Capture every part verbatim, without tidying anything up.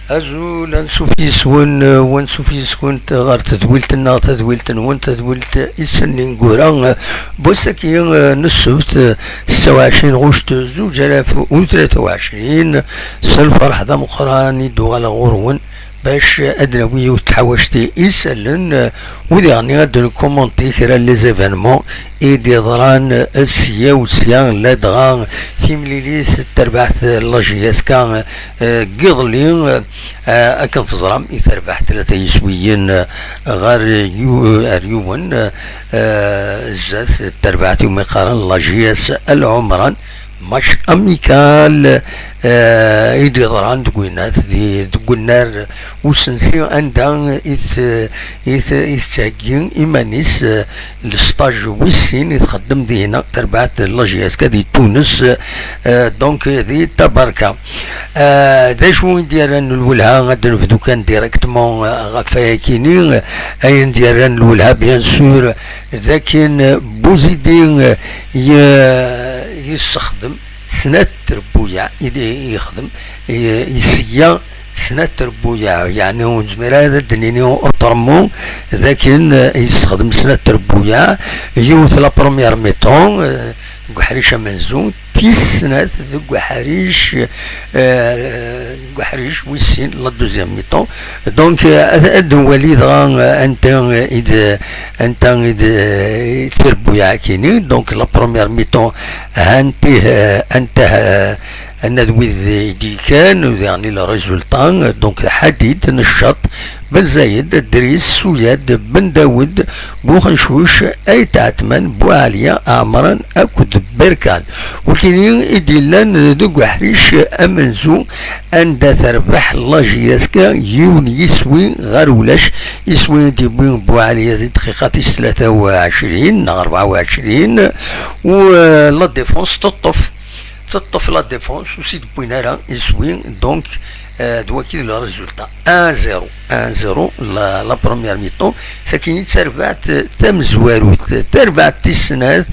Azul, ansuf yes-wen, wansuf yes-went ɣer tedwilt-nneɣ, tadwilt-nwen, tadwilt Iseningura. N wass-agi, eh, n ssebt, eh, setta u ɛecrin ɣuct zuǧ alaf u tlata u ɛecrin, s lferḥ d ameqqran i d-uɣaleɣ ɣur-wen bac ad d-nawi yiwet n tḥawact i isallen, eh, u diɣen ad d-nkumunti kra n les événements i d-yeḍran, eh, sya u sya, ladɣa timlilit n terbaɛt n la J S K, eh, n yiḍelli, eh, akken teẓram, i terbeḥ tlata yiswiyen, eh, ɣer yu-, ar yiwen, eh, zdat terbaɛt iwumi qqaren la J S Al Ɛumran, match amical, eh, i d-yeḍran deg winnat, di, deg unnar usensi, anda i t-, i t-, i tettheggi iman-is, eh, lesṭaj wis sin i txeddem dinna terbaɛt n la J S K di Tunes, eh, donc di Tabarka. Eh, d acu i d-yerran lwelha? Ad nebdu kan directement, eh, ɣef wayakini, eh, ayen d-yerran lwelha, bien sûr, d akken, eh, Buzidi, eh, ye-, yessexdem snat trebbuyaɛ i d-, i yexdem, i, i sya snat trebbuyaɛ, yeɛni ur nezmir ara ad d-nini autrement d akken, eh, yessexdem snat trebbuyaɛ, yiwet la première mi-temps, eh, deg uḥric amenzu, tis snat deg uḥric, eh, deg uḥric wis sin, la deuxième mi-temps. Donc, eh, ad, ad nwali dɣa, eh, anta, eh, i d, anta i d, eh, i d trebbuyaɛ-agi-ni. Donc, la première mi-temps, ha ntih, eh, anta, eh, anna d wid i d-yekkan, u diɣen le résultat, donc, Ḥadid, Neccaṭ, Ben Zayed, Dris, Suyad, Ben Dawed, Buxencuc, Ayt Ɛetman, Buɛaliya, Ɛemran akked Berkan. Wigini i d-yellan deg uḥric amenzu, anda terbeḥ la J S K yiwen yiswi ɣer ulac. Iswi i d-yewwi Buɛaliya di dqiqa tis tlata u ɛecrin neɣ rebɛa u ɛecrin, u, eh, la défense teṭṭef. Teṭṭef la défense, ur s-id-wwin ara iswi, donc, euh, d waki d le résultat. Un zéro, un zéro, la, la première mi-temps. Sakini d tarbaɛt tamezwarut, tarbaɛt tis snat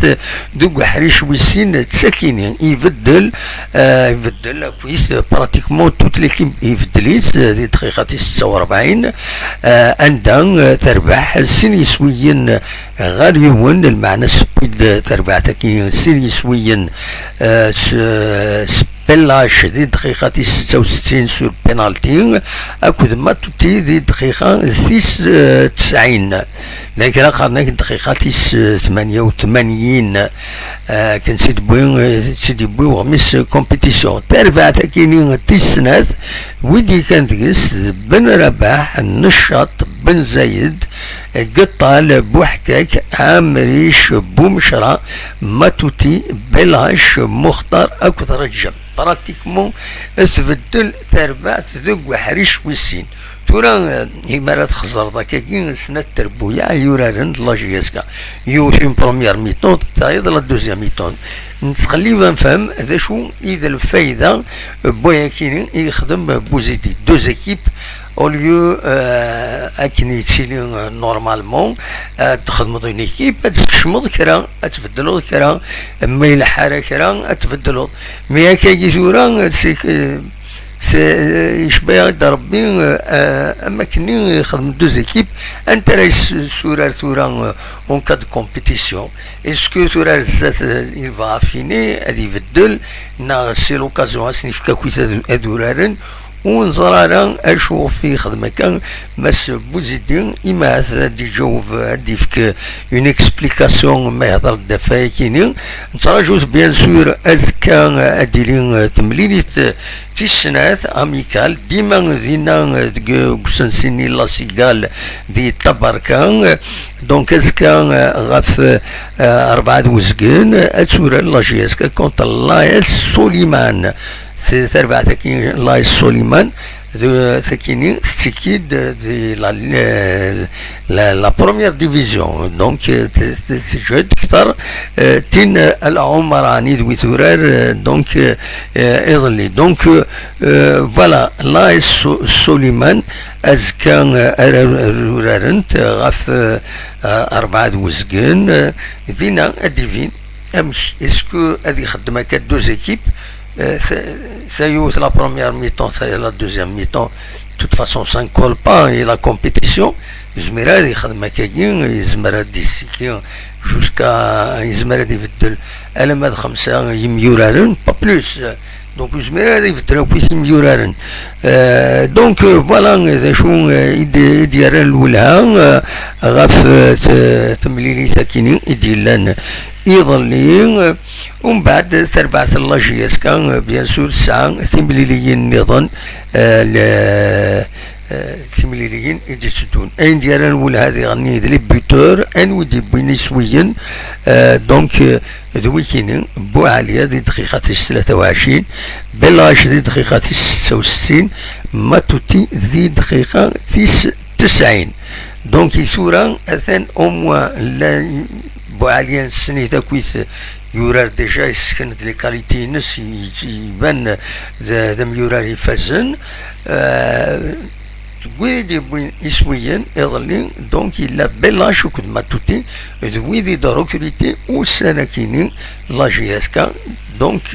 deg uḥric wis sin d sakini. Ibeddel, euh, ibeddel akk-is, euh, pratiquement toute l'équipe ibeddel-itt, euh, di dqiqa tis setta u rebɛin, euh, anda, euh, terbeḥ sin yiswiyen ɣer yiwen, lmeɛna tewwi-d terbaɛt-agi sin yiswiyen, eh, s, s Pellac di dqiqa tis setta u settin sur penalty, akked Matuti di dqiqa tis, eh, tesɛin. D kra qqaren-ak dqiqa tis, eh, tmanya u tmanyin, eh, akken tt-id-yewwi, eh, tt-id-yewwi uɣmis compétition. Tarbaɛt-agi-ni tis snat, wid yekkan deg-s d Ben Rabaḥ, Neccaṭ, Ben Zayed, Geṭṭal, Buḥkak, Ɛamric, Bumecra, Matuti, Belac, Muxtar akked Reǧǧeb. Pratiquement tbeddel terbaɛt deg uḥric wis sin. Tura, eh, imi ara txeẓreḍ akkagi, snat trebbuyaɛ yuraren d la J S K. Yiwet une première mi-temps, tayeḍ la deuxième mi-temps. Nettqellib ad nefhem d acu i d lfayda n wayakini i yexdem Buzidi. Deux équipes, au lieu, euh, akken yettili, euh, normalement, ad txedmeḍ une équipe, ad teskecmeḍ kra, ad tbeddleḍ kra, ma yelḥa ara kra, ad tbeddleḍ. Mais akkagi tura, c'est que, c'est, euh, icebba-yaɣ-id Rebbi, euh, euh, am akkenni i xedmen deux équipes, anta ara yessurar tura, euh, en cas de compétition? Est-ce que tura ar zdat, euh, il va affiner, ad ibeddel, neɣ c'est l'occasion ad sen-yefk akkit ad, ad uraren? Ur neẓri ara acu ɣef i yexdem akka Mass Buzidi, imahat ad d-iǧaweb, ad d-yefk une explication ma yehder-d ɣef wayakini. Nettraǧu-t, bien sûr, azekka ad d-tili temlilit tis snat, amicale, dima dinna deg usensi-nni La Cigale di Tabarka. Donc azekka ɣef, eh, rebɛa d uzgen ad turar la J S K contre l'A S Soliman. Tarbaɛt-agi, l'A S Soliman, d, takini, tettekki-d di la, la, la première division. Donc, euh, t-, t-, teǧhed kter, euh, tin, euh, Al Ɛumrani d wi turar, euh, donc, euh, euh, iḍelli. Donc, euh, euh, voilà, l'A S Su-, Suliman, azekka, euh, ara urarent, euh, ɣef, euh, euh, rebɛa d uzgen, euh, dinna ad d-ibin amek est-ce que ad ixeddem akka deux équipes, euh, c'est c'est la première mi-temps, c'est la deuxième mi-temps, de toute façon ça ne colle pas, et la compétition, yezmer ad ixdem akkagi, yezmer ad d-issiki jusqu'à, yezmer ad ibeddel alamma d xemsa yimyuraren, pas plus. Donc yezmer ad ibeddel akk imyuraren. Euh, donc euh, voilà d acu euh, i d- i d-yerran lwelha euh, ɣef euh, t- temlilit akini i d-yellan iḍelli. Umbeɛd tarbaɛt n la J S K, euh, bien sûr, tesɛa timliliyin nniḍen, euh, le- euh, timliliyin i d-itteddun. Ayen d-yerran lwelha diɣen d les buteurs, anwa i d-yewwin iswiyen, euh, donc euh, d wikini, Buɛaliya di dqiqa tis tlata u ɛecrin, Belach di dqiqa tis setta u settin, Matuti di dqiqa tis tesɛin. Donc i tura atan au moins la Buɛaliya nessen-it akkit, yurar déjà, yessken-d les qualités-ines, i- iban d d amyurar ifazen. Euh, deg wid i d-yewwin iswiyen iḍelli, donc yella Belach akked Matuti, d wid i d-recruter ussan akini la J S K. Donc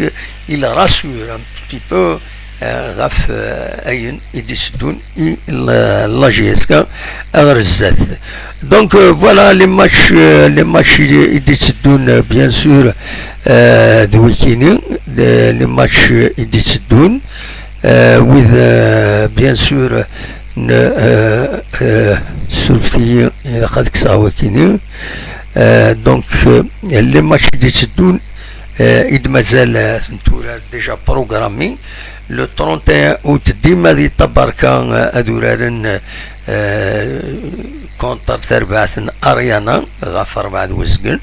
il rassure un petit peu euh, ɣef euh, ayen i d-itteddun i la la J S K ɣer zdat. Donc euh, voilà les matchs, euh, les matchs i d- i d-itteddun, euh, bien sûr, euh, d wikini, de- les matchs i d-itteddun, euh, wid euh, bien sûr n euh, euh, surfet-iyi, ilaq ad kkseɣ wakini. Euh, donc euh, les matchs i d-itteddun euh, i d-mazal euh, n tura déjà programmés. Le trente et un août, dima di Tabarka, euh, ad uraren euh, contre tarbaɛt n Ariana ɣef rebɛa d wezgen.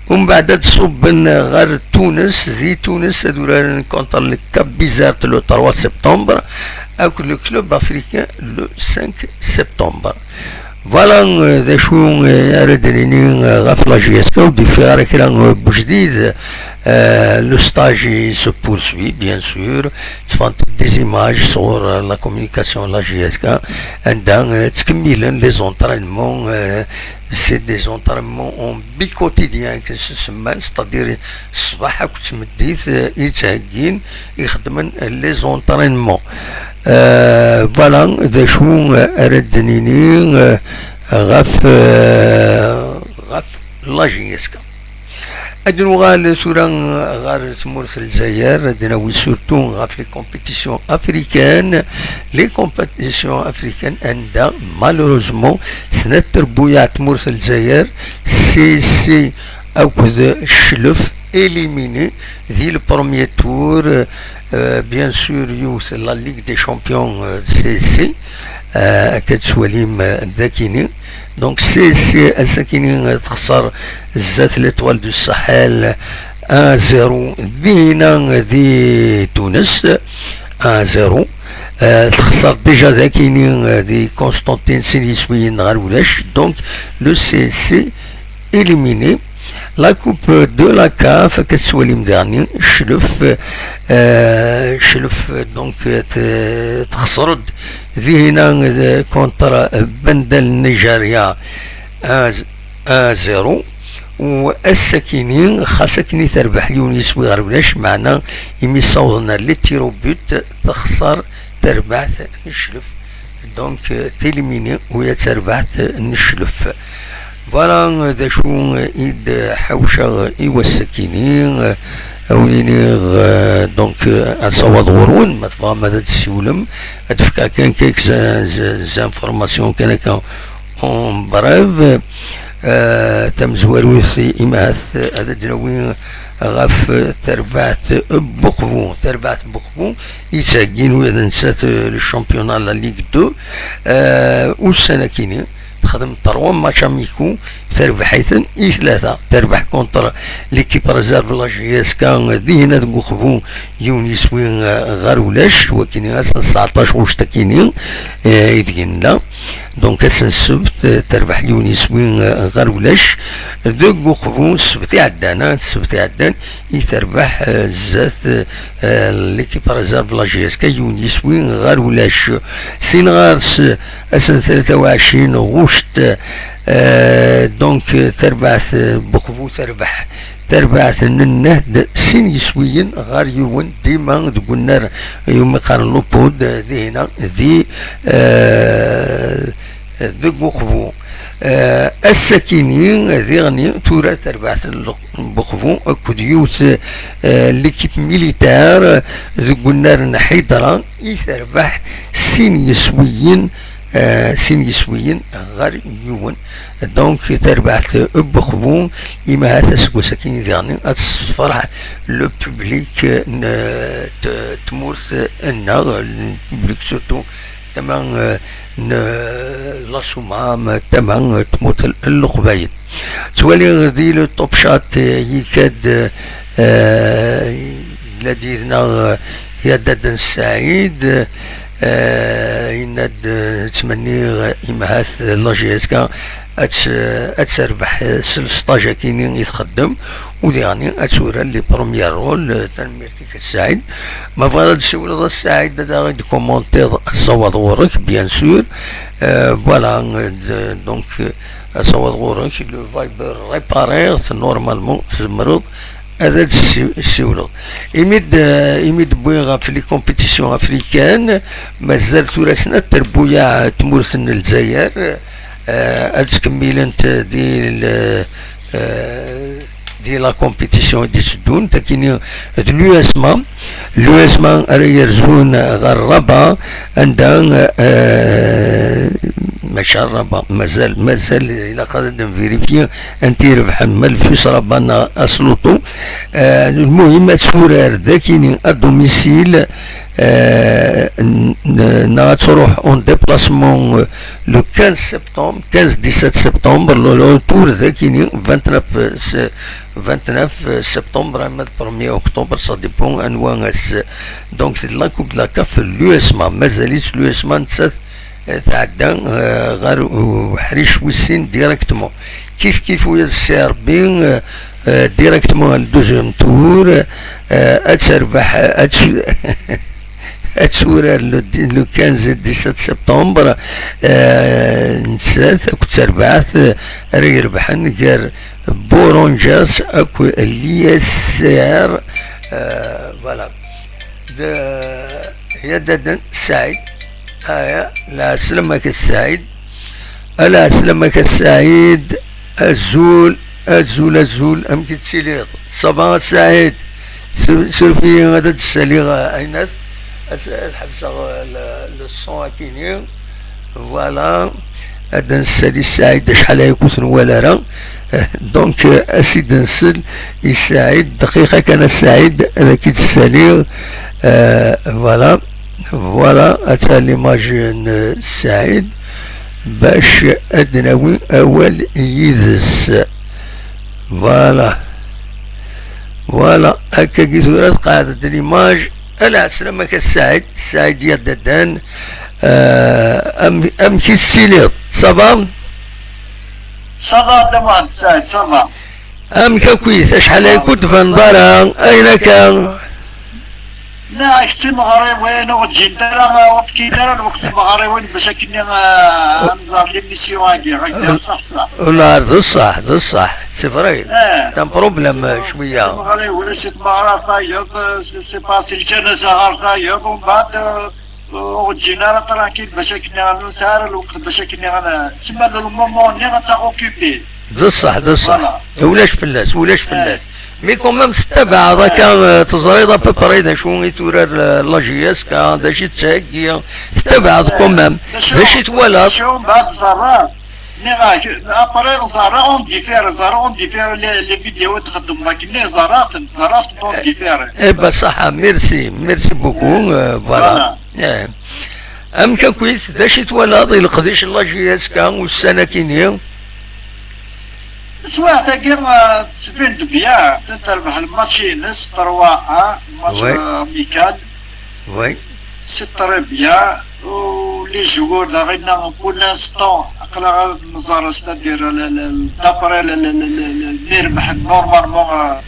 Umbeɛd ad ṣubben ɣer Tunes, di Tunes ad uraren contre le Cap Bizert le trois septembre, akked le Club Africain le cinq septembre. Voilà euh, d acu euh, ara d-nini euh, ɣef la J S K, ur d-yeffiɣ ara kra euh, n wejdid. Euh, le stage il se poursuit, bien sûr. Ttfant des images sur euh, la communication de la J S K, anda euh, ttkemmilen les entraînements, euh, c'est des entraînements en bi-quotidien, que se semman, c'est-à-dire ṣṣbeḥ akked tmeddit euh, i ttheggin, i xeddmen les entraînements. Euh, voilà d acu euh, ara d-nini euh, ɣef euh, ɣef la J S K. Ad nuɣal tura ɣer tmurt n Lezzayer, ad nawi surtout ɣef les compétitions africaines, les compétitions africaines anda malheureusement snat trebbuyaɛ n tmurt n Lezzayer, C C akked Cclef, éliminé di le premier tour. Euh, bien sûr yiwet la Ligue des Champions euh, de C C, euh, akka tettwalim euh, dakini. Donc C C ass-akini euh, texṣer zdat l'Étoile du Sahel un zéro, dina di Tunes, un zéro. Euh, texṣer déjà dakini euh, di Constantine sin yiswiyen ɣer ulac. Donc le C C éliminé. La coupe de la CAF, akka tettwalim daɣen, Cclef, euh, Cclef, donc euh, t- texṣer-d dihina euh, contre Bandal Nigeria un zéro. U ass-akini, xas akken i terbeḥ yiwen yiswi ɣer ulac, meɛna imi ssawḍen ar les tirs au but, texṣer terbaɛt n Cclef. Donc euh, t'éliminé u ya d tarbaɛt n Cclef. Voilà euh, d acu euh, i d-ḥawceɣ i wass-akini. Euh, a wen-iniɣ euh, donc euh, asawaḍ ɣur-wen, ma tebɣam ad d-tessiwlem, ad d-fkeɣ kan quelques in- z- informations kan akka en bref. Euh, tamezwarut imahat ad d-nawi ɣef terbaɛt n Buqbu. Terbaɛt n Buqbu yettɛeggin wid nsat le championnat, la Ligue deux. Euh, ussan-akini texdem trois matchs amicaux, terbeḥ-iten i tlata. Terbeḥ contre l'équipe réserve la J S K dihina deg Uqbu, yiwen yiswi euh, ɣer ulac, wakini ass n tseɛṭac ɣuct akini euh, ideg nella. Donc ass n ssebt euh, terbeḥ yiwen yiswi euh, ɣer ulac deg Uqbu. Ssebt iɛeddan, ah, ssebt iɛeddan i terbeḥ euh, zdat euh, l'équipe réserve la J S K yiwen yiswi ɣer ulac. Sin ɣer-s euh, ass n tlata u ɛecrin ɣuct euh, donc euh, terbaɛt euh, Buqbu terbeḥ Tarbaɛt n nnehd sin yiswiyen ɣer yiwen, dima deg unnar iwumi qqaren l'Opod, dihina di, eh, deg Uqbu. Eh, ass-akini diɣni tura tarbaɛt n Buqbu akked yiwet, eh, l'équipe militaire deg unnar n Ḥidra i terbeḥ sin yiswiyen, eh, sin yiswiyen ɣer yiwen. Donc tarbaɛt n Buqbu, imahat aseggas-akini diɣni ad tessefreḥ le public n, eh, t-, tmurt-nneɣ, le public surtout tama, eh, n, eh, la Soummam, tama, eh, tmurt n Leqbayel. Ttwaliɣ di le Top Chat, eh, yekka-d, eh, yella-d yid-neɣ, eh, Yadad n Saɛid, eh, yenna-d, eh, ttmenniɣ, eh, imahat la J S K ad tt-, ad terbeḥ, eh, s lesṭaj-akini i txeddem, u diɣni ad turar les premiers rôles, eh, tanemmirt Saɛid. Ma bɣiḍ ad d-siwleḍ a Saɛid, ad aɣ-id-commentiḍ, asawaḍ ɣur-k, bien sûr. Euh, voilà, euh, d-, donc, euh, asawaḍ ɣur-k, le Viber réparé, normalement, tzemreḍ ad d-siwleḍ. Imi d, euh, imi d-wwiɣ ɣef les compétitions africaines, mazal tura snat terbuyaɛ tmurt n Lezzayer, euh, ad ttkemmilent di l-, euh, di la compétition i d-itteddun, takini d l'USMA. L'USMA ara yerzun ɣer Rabat, anda, eh, maca Rabat, mazal, mazal ilaq ad nvérifier anti irebḥen, ma le FUS Rabat neɣ AS Loto. Eh, lmuhim, ad turar dakini à domicile, eh, n-, n-, neɣ ad truḥ en déplacement, eh, le quinze septembre, quinze dix-sept septembre, le retour dakini vingt-neuf, eh, se-, vingt-neuf septembre, arma d premier octobre, ça dépend anwa ass. Donc, c'est de la Coupe de la CAF, l'USMA, mazal-itt l'USMA nettat, eh, tɛedda, eh, ɣer uḥric wis sin directement. Kif kif u yad CRB, eh, eh, directement le deuxième tour, eh, ad terbeḥ, eh, ad ad turar le, le quinze et dix-sept septembre, euh, nettat akked terbaɛt, euh, ara irebḥen gar Bourangers akked l'I S C R, euh, voilà. De Yadaden Saïd, aya, la selamak Saïd. Ala, selamak a Saɛid, azul, azul, azul, amek i tettiliḍ? Ça va a Saɛid? Sur-, suref-iyi ad d-ssaliɣ, eh, Aynat, ad, ad ḥebseɣ, eh, le, le son akini. Voilà, ad d-nessali Saɛid, acḥal aya ur t-nwala ara. Donc, eh, ad s-id-nsel i Saɛid, dqiqa kan a Saɛid, ad ak-id-ssaliɣ. Eh, voilà. Voilà, ata l'image n Saɛid bac ad nawi awal yid-s. Voilà. Voilà, akkagi tura tqeɛɛed-d l'image. Ala, selamak a Saɛid, Saɛid Yadadan. Euh, am-, amek i tettiliḍ? Ça va? Ça va, Dda Muḥend Saɛid, ça va. Amek akkit? Acḥal ay ur d-tbaneḍ ara? Ayen akka? Neɣ d timeɣriwin ur ǧǧint ara, ur fkint ara lweqt i tmeɣriwin bac akken, ah, ad nẓer l'émission-agi, ɣer ṣṣeḥ ṣṣeḥ. Ula d ṣṣeḥ, d ṣṣeḥ, c'est vrai. Eh, c'est un problème, eh, cwiya. Timeɣriwin, si tmeɣra tayeḍ, c'est, c'est pas si lǧanaza ɣer tayeḍ, umbeɛd, eh, ur ǧǧin ara tranquille bac akken ur nesɛi ara lweqt bac akken, simma le moment-nni ad taɣ occupé. D ṣṣeḥ, d ṣṣeḥ. Voilà. Ulac fell-as, ulac fell-as. Mais quand même, tettabaɛeḍ akka, eh, teẓriḍ à peu près d acu i turar, eh, la J S K, d acu i tettheggi, tettabaɛeḍ quand même. D acu i twalaḍ? D acu, mbeɛd ẓerreɣ. Nniɣ-ak, après ẓerreɣ en différé, ẓerreɣ en différé les, les vidéos i txeddmeḍ akkenni, ẓerreɣ-tent, ẓerreɣ-tent en différé. Eh ben, ṣaḥa, merci, merci beaucoup, euh, voilà. Voilà. Eh. Amek akkit, d acu i twalaḍ i leqdic n la J S K ussan-akini? Taswiɛt-agi, eh, tettbin-d bien, terbeḥ lmatch-ines trois un, match, oui, eh, amical. Oui. C'est très bien. U les joueurs daɣen, pour l'instant, aql-aɣ ad nẓer, c'est-à-dire, le, le, le, d'après le, le, le, le, le, mi rebḥen, normalement, euh,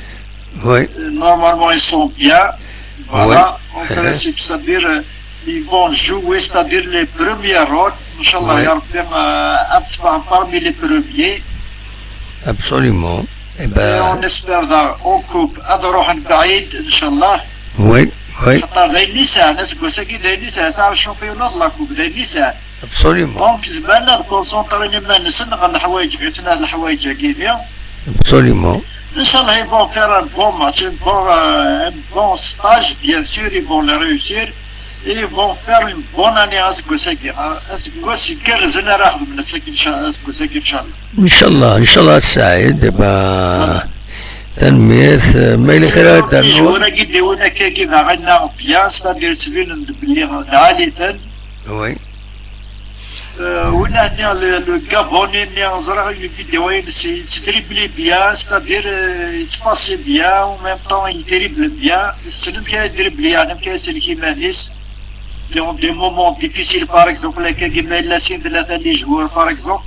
oui, euh, normalement, ils sont bien. Voilà. Oui. En principe, c'est-à-dire, euh, ils vont jouer, c'est-à-dire les premiers rôles. Inchallah, oui, ya Rabbi, euh, ad teffɣen parmi les premiers. Absolument. Eh ben, on espère daɣ, on coupe ad ruḥen baɛid, ncallah. Oui, oui. Xaṭer d ayen i sɛan, aseggas-agi d ayen i sɛan, sɛan championnat de la coupe, d ayen i sɛan. Absolument. Donc, zemren ad concentrent iman-nsen ɣer leḥwayeǧ, ɣer snat leḥwayeǧ-agi-nni. Absolument. Ncallah, ils vont faire un bon match, un bon, euh, un bon stage, bien sûr, ils vont le réussir. Et ils vont faire une bonne année aseggas-agi. Aseggas igerrzen ara xedmen ass-agi, nca-, aseggas-agi, ncallah. Ncallah, ncallah, a Saɛid. Ba, tanemmirt. Ma yella kra ara d-ternuḍ? Joueurs-agi d win akkagi daɣen bien, c'est-à-dire ttbinen-d belli d ɛali-ten. Oui. Euh, win-nni, le, le Gabonais-nni, ẓriɣ, le vidéo-ines, il se dribble bien, c'est-à-dire, euh, il se passe bien, en même temps, il dribble bien. Yessen amek ara yedribble, yeɛni amek ara isellek iman-is. Dans des moments difficiles, par exemple, akkagi ma yella sin tlata les joueurs, par exemple,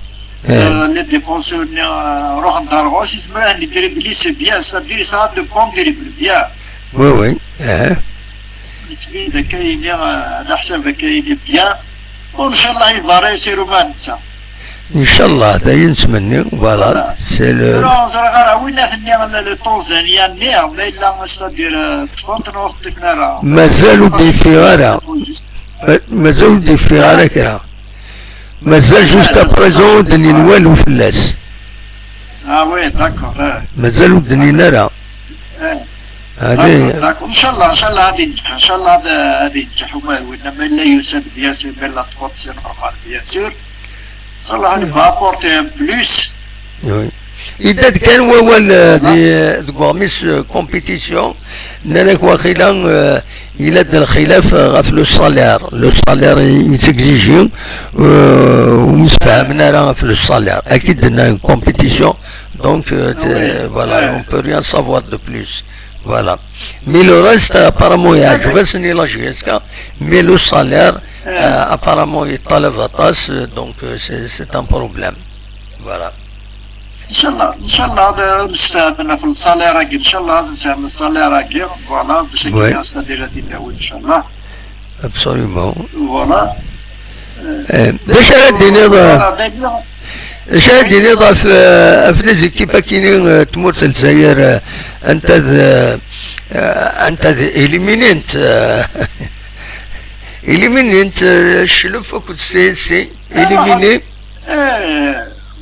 eh, euh, les défenseurs-nni, euh, ruḥen-d ar ɣur-s, yezmer ad yedribble, c'est bien, c'est-à-dire, yesɛa de bons dribbles, bien. Oui, oui. Eh. Yettbin-d akka yini, euh, ɛla ḥsab akka yini bien. U ncallah il va réussir uma netta. Ncallah, d ayen nettmenni, voilà, c'est le... Tura ẓriɣ ara win-nni, le, le Tanzanien-nni, ma yella, c'est-à-dire, euh, ṭṭfen-t neɣ ur t-ṭṭifen ara. Mazal ur d-yeffiɣ ara. Ma-, mazal ur d-yeffiɣ ara kra. Mazal jusqu'à présent ur d-nnin walu fell-as. Ah oui, d'accord, eh. Mazal ur d-nnin ara. Eh. Allez. D'accord, d'accord. Ncallah, ncallah ad yenǧeḥ, ncallah ad, ad yenǧeḥ umaru, win ma yella yusa-d, bien sûr, ma yella ṭṭfeɣ-t, c'est normal, bien sûr. Ncallah, il va apporter un plus. Oui. Yedda-d kan wawal, euh, di, deg uɣmis, euh, compétition, nnan-ak waqila, euh, yella-d lxilaf, euh, ɣef le salaire. Le salaire i, yettexigé, euh, ur msefhamen ara ɣef le salaire. Akka i d-nnan, compétition, donc, euh, voilà, on peut rien savoir de plus. Voilà. Mais le reste, apparemment, yeɛǧeb-asen i la J S K, mais le salaire, euh, apparemment, yeṭṭalab aṭas, euh, donc, euh, c'est, c'est un problème. Voilà. Ncallah, ncallah, ad nesteɛmel ɣef le salaire-agi, ncallah ad nesteɛmel le salaire-agi, voilà, bac akken, c'est-à-dire ad t-id-nawi, ncallah. Absolument. Voilà. Eh, d acu ara d-tiniḍ, eh, d acu ara d-tiniḍ ɣef, eh, ɣef les équipes-agi-nni, eh, n tmurt n Lezzayer, eh, anta d, eh, eh, anta d éliminent, eh, éliminent, eh, Cclef akked C S C, éliminé. Eh,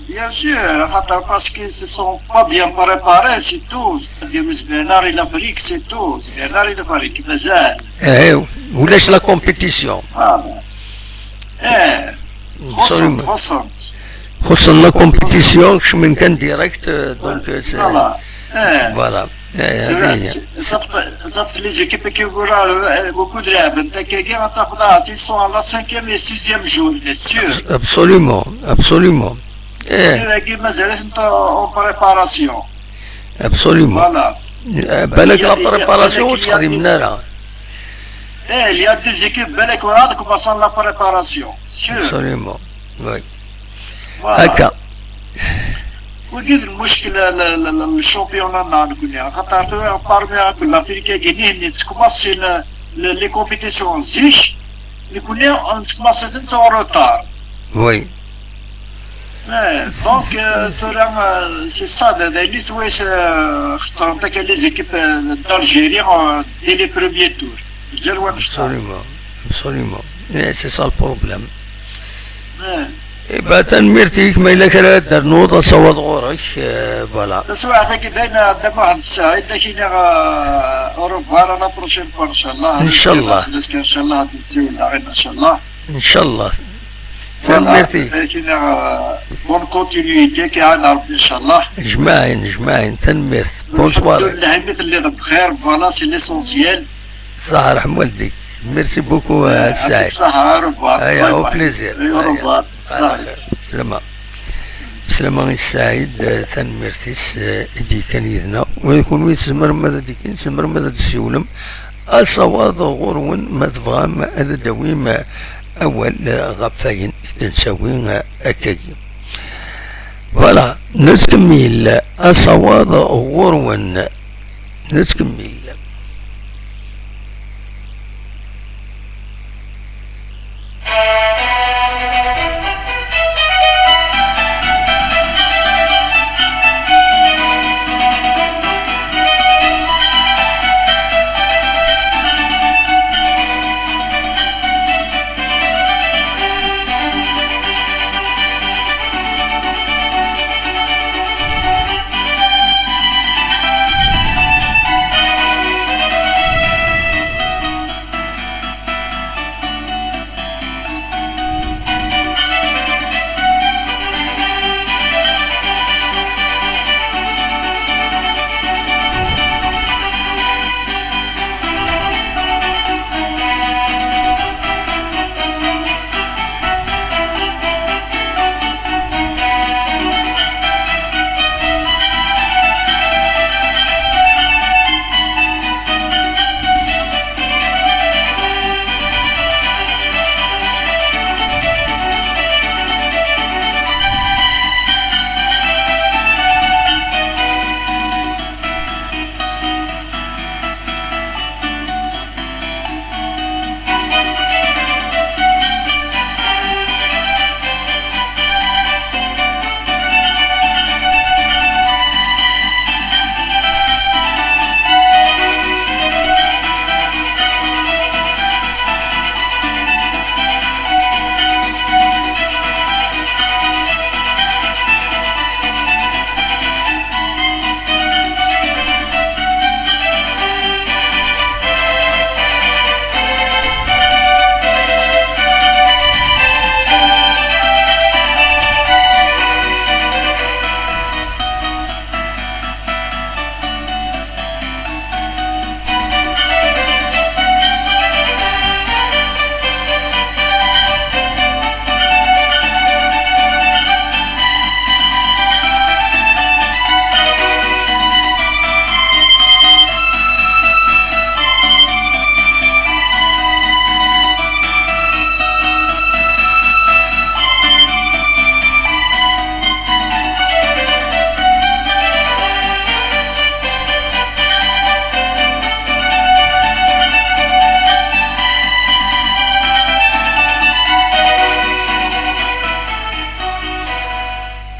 bien sûr, xaṭer parce qu'ils se sont pas bien préparés, c'est tout. C'est-à-dire, ur zmiren ara i l'Afrique, c'est tout. Ur zmiren ara i l'Afrique, mazal. Eh, ulac la compétition. Ah. Eh, xuṣṣen, xuṣṣen. Xuṣṣen la compétition, kecmen kan direct, euh, donc, euh, c'est, voilà. Eh. Voilà. Eh, c'est vrai, c'est, c'est, c'est, les équipes qui, voilà, euh, beaucoup de la vingt, ils sont à la cinquième et sixième journée, sûr. Absolument, absolument. Eh. Mazal-itent en préparation. Absolument. Voilà. Eh, balak la préparation ur tt-xdimen ara. Eh, il y a des équipes, balak ur-, commencent la préparation, sûr. Absolument, oui. Voilà. Akka. Wagi d lmuckel, le, le, le, le championnat-nneɣ nekkni. Xaṭer tura, parmi akk l'Afrique-agi, nihin nettkumaṣi le, le, les compétitions zik, nekkni nettkumaṣi-tent en retard. Oui. Eh, donc, euh, tura, euh, c'est ça, d, d ayen i swayes, euh, xeṣrent akka les équipes, euh, d'Algérie, euh, dès les premiers tours. Lǧal wanect-a. Absolument, absolument. Eh, c'est ça le problème. Eh. Eh ben, tanemmirt-ik, ma yella kra ara d-ternuḍ, asawaḍ ɣur-k, euh, voilà. Taswiɛt-agi d ayen, a Dda Muḥend Saɛid, ad k-iniɣ, euh, au revoir, à la prochaine fois, ncallah. Ncallah. Ncallah, ad nsiwel daɣen, ncallah. Ncallah. Voilà. Tanemmirt-ik. Ad k-iniɣ, euh, bonne continuité, ad k-iɛan Rebbi, ncallah. Jmaɛin, jmaɛin, tanemmirt. Bonne soirée. Lḥemdullah, imi telliḍ bxir, voilà, c'est l'essentiel. Ṣaḥa, ṛeḥm waldik. Merci beaucoup, euh, Saɛid. Ṣaḥa, au revoir. Aya, au plaisir. Au revoir. Aya. Ṣaḥa. Slama. Slama i Saɛid, euh, tanemmirt-is, euh, i d-yekkan yid-neɣ. Wa d kunwi tzemrem ad d-, tzemrem ad d-tessiwlem. Asawaḍ ɣur-wen ma tebɣam ad d-tawim, euh, awal, euh, ɣef wayen i d-nettawi, euh, akkagi. Voilà, nettkemmil asawaḍ ɣur-wen. Nettkemmil.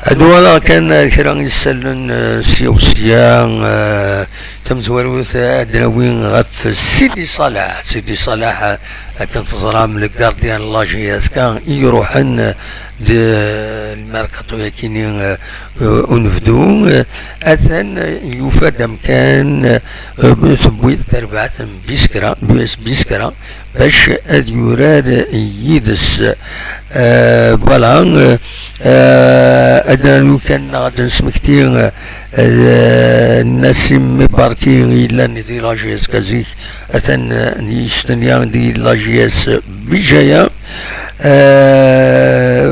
Ad uɣaleɣ kan kra isallen, eh, sya u sya, eh, tamezwarut, eh, ad d-nawi ɣef Sidi Ṣaleḥ. Sidi Ṣaleḥ, eh, akken teẓram, le gardien n la J S K i iruḥen, eh, d lmerkaṭu-yakini, eh, eh, unebdu, eh, atan, eh, yufa-d amkan, eh, tewwi-t terbaɛt n Biskra, l'U S Biskra, bac ad yurar yid-s. Eh, voilà, eh, eh, ad d-nernu kan neɣ ad d-nesmekti, eh, Nassim Mibarki yellan di la J S K zik, atan, eh, yestenya di la J S Bijaya. Eh,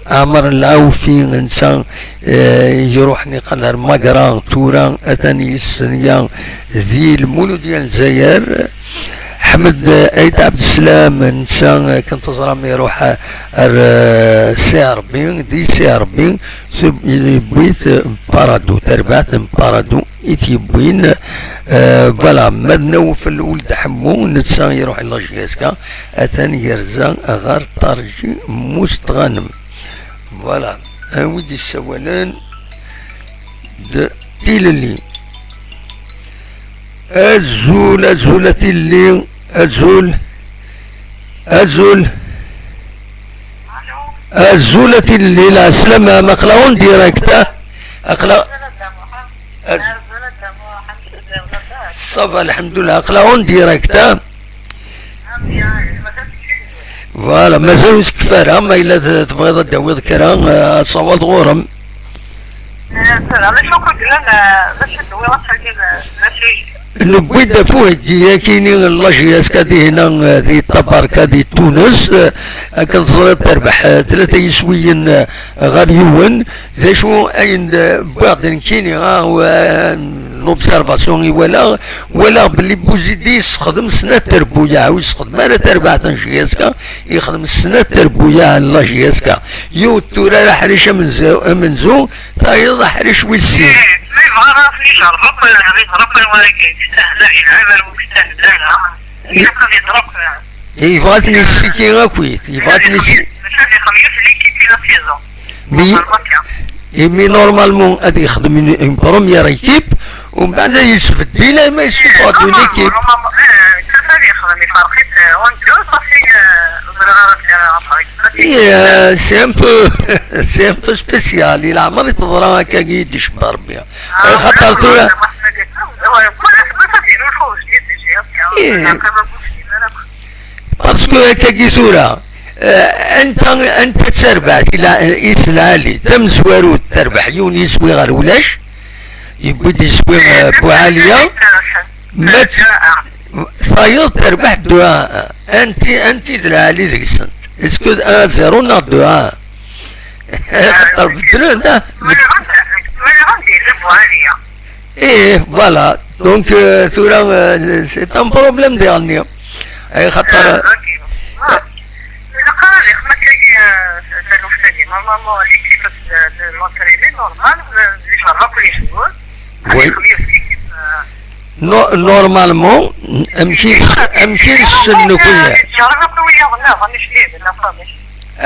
Ɛmer Lɛawfi netta, eh, iruḥ niqal ar Magra, tura atan yestenya di Lmuludya n Lezzayer. Ḥmed Ayt Ɛebdeslam, netta, eh, akken teẓram, iruḥ ar, eh, C R B, di C R B, tub-, yewwi-t, eh, Parado, tarbaɛt n Parado i t-yewwin. Eh, voilà, ma d Nawfel Uld Ḥemmu, netta iruḥ la J S K, atan yerza ɣer Ṭarji Mustɣanem. Voilà, awi-d issawalen d tilelli. Azul, azul a tilelli, azul, azul, azul a tilelli, lɛeslama, aql-aɣ en direct, ah. Aql-aɣ, ça va, lḥemdullah, aql-aɣ en direct, ah. Voilà, mazal ur tekfi ara, ma yella t-, tebɣiḍ ad d-tawiḍ kra, eh, asawaḍ ɣur-m. Eh, d acu akk i yellan, eh, d acu i d-tewwiḍ ass-agi, eh, d acu i... Newwi-d ɣef uheggi-yakini n la J S K dihin, eh, di Tabarka di Tunes, eh, akken teẓriḍ terbeḥ, eh, tlata yiswiyen, eh, ɣer yiwen. D acu ayen d-, wwiɣ-d nekkini, ah, w-, l'observation i walaɣ, walaɣ belli Buzidi yessexdem snat terbuyaɛ, ur yessexdem ara tarbaɛt n J S K, yexdem snat terbuyaɛ n la J S K. Yiwet turar aḥric amenzu, amenzu, tayeḍ aḥric wis sin. Eh, ma yebɣa ad ijerreb akk, ad ijerreb akk wagi, yestahda, yelɛeb ar wi yestahda, ilaq ad ijerreb akk. Yebɣa ad ten-yessiki akkit, yebɣa ad ten-yessi-, maca ad ixdem yiwet l'équipe i la saison. Mais, mais normalement ad yexdem une, une première équipe, u mbeɛd ad yesbeddil ama yessufeɣ-d une équipe. Normalement, eh, ad yexdem, iferq-it, eh, un deux, صافي, eh, ur ẓriɣ ara d-, eh, après. Eh, c'est un peu, c'est un peu spécial, i leɛmer i teḍra akkagi i d-icebba Rebbi. Ah, xaṭer tura, parce que akkagi tura, eh, anta, anta d tarbaɛt i la-, i s lɛali, tamezwarut terbeḥ yiwen yiswi ɣer ulac, yewwi-d yiswi, eh, Buɛaliya, ma t-, tayeḍ terbeḥ dduɛa, anti, anti d lɛali deg-sent? Est-ce que un zéro neɣ dduɛa? Xaṭer beddlen, ah. Ih, voilà. Donc, euh, tura, euh, c'est un problème diɣenni. Ay xaṭer, euh, ok. Ah. Ilaq ara ad ixdem akkagi, euh, taluft-agi. Normalement, l'équipe de, de l'entraînement normal, euh, ijerreb akk les joueurs. Oui. Ad ixdem yiwet l'équipe, euh, No-, normalement, amek i s-, amek i nessen nekkni?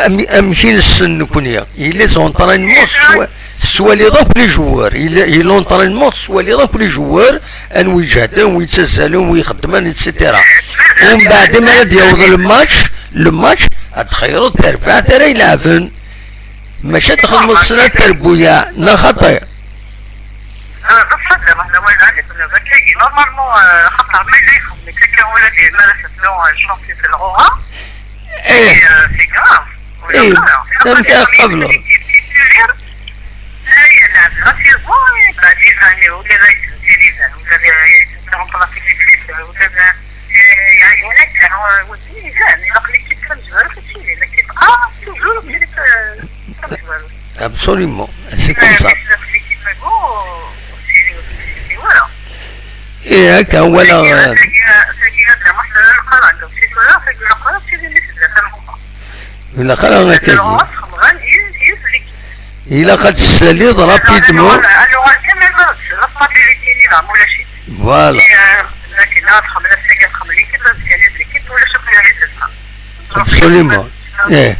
Am-, amek i nessen nekkni? Yella les entraînements, tettwa-, tettwaliḍ akk les joueurs. Yella, yella l'entraînement, tettwaliḍ akk les joueurs, anwa iǧehden, anwa yettazzalen, anwa ixeddmen, et cetera. Umbeɛd, mi ara d-yaweḍ le match, le match, ad txeyreḍ tarbaɛt ara ileɛben. Maca ad txedmeḍ snat terbuyaɛ, neɣ xaṭi? Ah, بصح هذا ما هو اللي عندي كنا ذكي. Normalement, آه، خاطر ما يجي يخدم كيكا ولا دي مارس بلون شونتي في الغوغا. إيه. Et, آه، c'est grave. ولا إيه. لا، لا. تم كيف قبله. كي تدير، هاي لا، لا، c'est bon، إيه، بعد يزاني ولا لا يتزاني، ولا لا يتزاني، ولا لا، إيه، يعني هناك هو وزني يزاني، لا، l'équipe كنت بارك تشيلي، l'équipe، آه، toujours l'équipe، آه، كنت بارك. Absolument, c'est comme ça. إيه، هكا هو لا. من الآخر أنا كاين. إلا قد تساليض rapidement. Voilà. Absolument. إيه.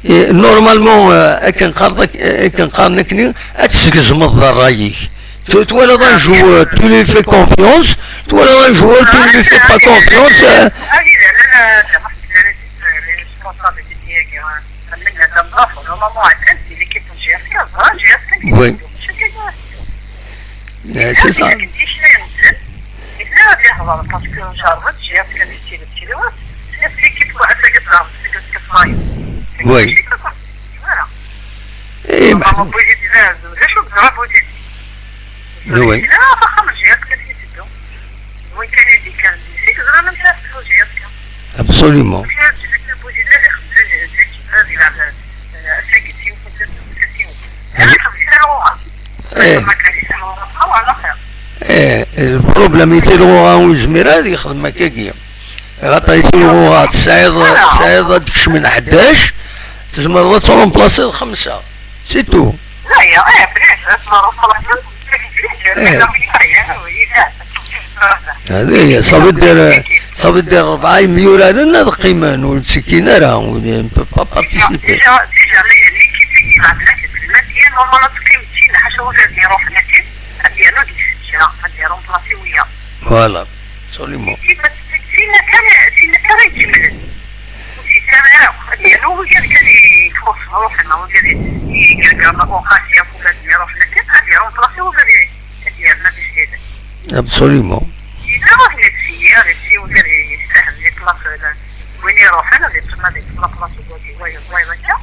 Eh, normalement, eh, akken qqaren, akken qqaren akkenni, ad tesgezmeḍ d ṛṛay-ik. Tu-, twalaḍ un joueur, tu lui fais confiance, twalaḍ un joueur, tu lui fais pas confiance, eh. Ah, il est là, là, là, là, les responsables de Diego, hein. Normalement, à l'équipe de G F K, hein, G F K, oui. Eh, c'est ça. Yella ad ihḍer, parce que jarrbeɣ-t, jjiɣ-t kan i tili, tili, wa. Nefs l'équipe, wa, ass-agi teẓram, ass-agi teẓram. Oui. Voilà. Eh, ma- Maman Bouzid, d acu teẓra Bouzid? Oui. Ila, axxam jjiɣ-t kan i teddu. Win kan i d-ikkan, zik ẓran amek ara teddu jjiɣ-t kan. Absolument. Amek ara d-ǧǧen akken Bouzid ad ixdem, ad ixdem, ad ilɛeb, eh, ass-agi d tiwet, ass-agi d tiwet. Ara ixdem di talɣuɣa. Eh. Eh, le problème, i tilɣuɣa ur yezmir ad yexdem akkagi. Axaṭer i tilɣuɣa tesɛiḍ, tesɛiḍ ad d-kecmen ḥdac, tzemreḍ ad tremplaciḍ xemsa. C'est tout. Aya, eh, bniz, ad tremplaciḍ. Eh. Hadi, ça veut dire, ça veut dire rebɛa yemyuraren ad qqimen, ur ttekkin ara, on ne peut pas participer. Déjà, déjà, l'équipe i yelɛeb la tezlem, normalement ad teqqim d tin, ḥaca wid ad iruḥen akken, ad yernu deg-s kra, ad iremplaci wiyaḍ. Voilà, absolument. Tin, tin kan, tin kan ay ikemmlen. Ur t-yesɛi ara akk. Ad yernu wigad kan i ixuṣṣen ruḥen, wigad i, i yergam uqasi akk wigad i iruḥen akken, ad iremplaci wigad i, ad yerna d ijdiden. Absolument. Yella waḥed n ttiyar, si wigad i yestahen di place, win iruḥen, ad yeṭṭef, ad yeṭṭef la place n wagi, wayeḍ, wayeḍ akka.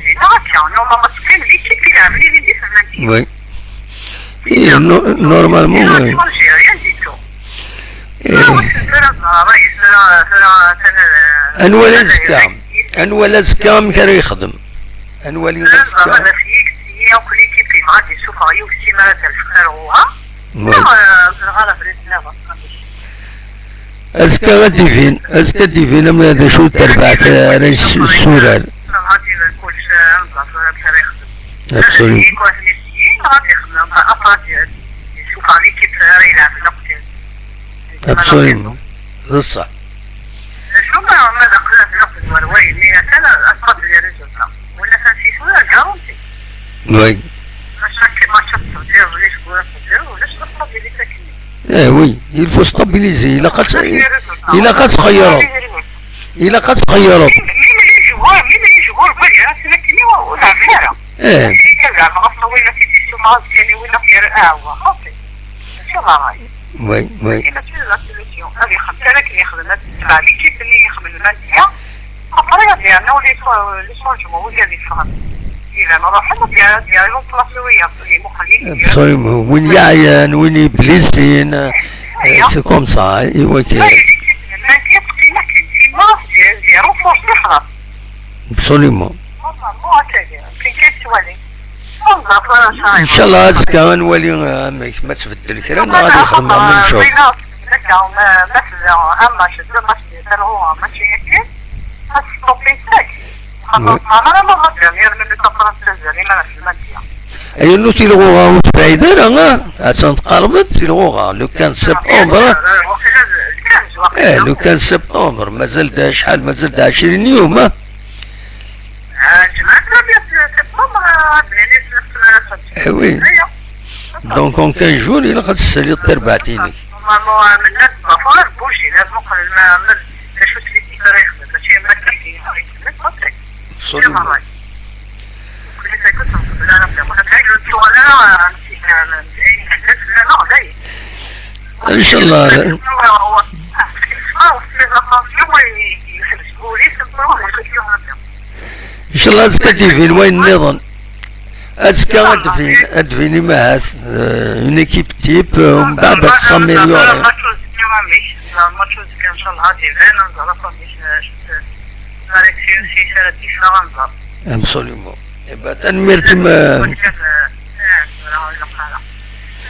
Yella akka, normalement teqqim l'équipe i iɛemlen i di tmantin. Oui. Eh, no-, normalement, eh. Rien du tout. Eh. Anwa ara azekka? Anwa ara azekka amek ara yexdem? Anwa ara azekka? Akk l'équipe yebɣa ad yessufeɣ yiwet simara d lfeqqa ar ɣur-ha. Oui. Azekka ad d-ibin, azekka ad d-ibin am d acu terbaɛt ara yessurar. Absolument. Absolument. D ṣṣeḥ. Oui. Eh oui, il faut stabiliser. Ilaq ad, ilaq ad txeyyreḍ. Ilaq ad txeyyreḍ. Eh. Oui, oui. Absolument. Win yeɛyan, win yeblisin, eh, c'est comme ça, i wakka. Absolument. Inchallah, azekka ad nwali, eh, amek, ma tbeddel kra, neɣ ad yexdem la même chose. Yernu tilɣuɣa ur tebɛid ara, ah, attan tqerreb-d tilɣuɣa, le quinze septembre. Eh, le quinze septembre, mazal-d acḥal, mazal-d ɛecrin yum, ah. Eh oui. Donc, en quinze jours, ilaq ad tessaliḍ tarbaɛt-inek. Absolument. Inchallah. Inchallah, azekka ad d-ibin wayen nniḍen. Azekka ad d-ibin, ad d-ibin imahat, euh, une équipe type, euh, umbeɛd ad tessamiliyuri. Absolument. Eh ben, tanemmirt-im, euh,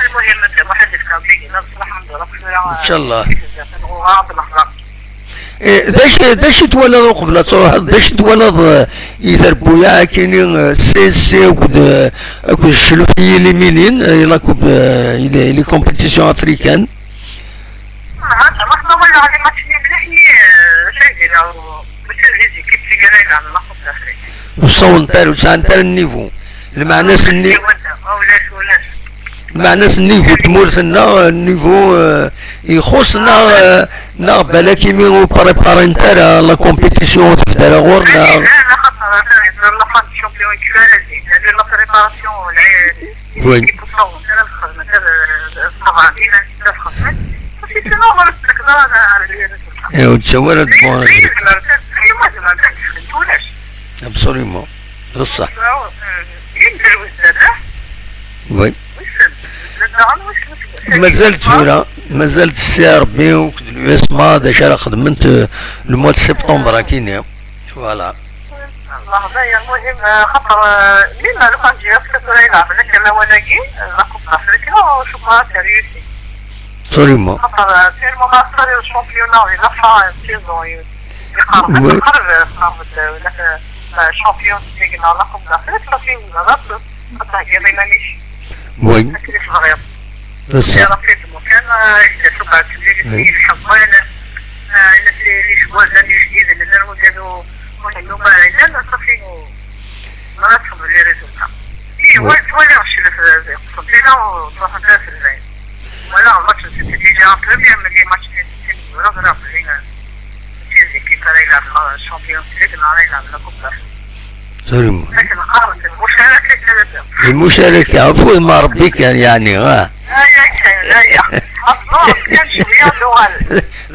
المهم، المهم، واحد يفكر فيه، لا، بصراحة، نزور أكثر، inchallah. نغوغا، بنهضر. Eh, d acu, d acu twalaḍ uqbel ad truḥeḍ? D acu twalaḍ, eh, i trebbuyaɛ akini, eh, C S C akked, eh, akked ccluf i yiliminin, eh, i la coupe, eh, i les, i les compétitions africaines? Ah, ça va, ça va, la, les matchs, les, les, eh, c'est bien, euh, c'est les équipes qui gagnent la, la Coupe d'Afrique. Ur ssawḍent ara, ur sɛant ara nnivu. Lmeɛna-s nni-, ulac, ulac. Lmeɛna-s nnivu n tmurt-nneɣ, nnivu, eh, ixuṣṣ neɣ, eh, neɣ balak imi ur préparent ara la compétition ur tebda ara ɣur-neɣ. Ula xaṭer atan la phase de champion actuelle, la préparation, la Oui. Iw, d tawara d bon résultat. Absolument. D ṣṣeḥ. Oui. Mazal tura, mazal s Si Ṛebbi akked l'U S M A d acu ara xedment, euh, le mois de septembre akini. Voilà. الله غدا يا المهم، آه، خاطر، آه، مين ما لوكان جي ياسك tura يلعب لك الاولاني، آه، la coupe d'Afrique، آه، شوفها سيريوسي. Absolument. خاطر، آه، تيلمون ما صار الشامبيونا، ولا فا سيزون، يقرب، Oui. يقرب، آه، صار، آه، ولا، آه، شامبيون ليغ، la coupe d'Afrique، صافي، ولا خاطر، خاطر هي ما مانيش. Oui. هكا في الغير. C'est ça. يا ربي، كان، آه، يكتب بعد الليل، Oui. يحب وين، آه، الناس اللي، اللي شباب، لا، اللي جديد، اللي لا، وجدوا، ولا، ما، لا، لا، صافي، و-، ما تفهم les résultats. إيه، Oui. وين، وين يغشي لك، آه، يقصد لينا، وتروح نتناسى زين. ولا، ماتش سيتي ديجا، بروميير من لي ماتش سيتي، ولا، ولا، ولا، تشيلسي كي كان يلعب، آه، شامبيونز ليغ، نهار يلعب لا كوب دافريك. Absolument. لكن قررت المشاركة ثلاثة. المشاركة، عفوا، ما ربي كان يعني، ها. لا، يا كان، لا، يا. الظاهر كان شوية لغة.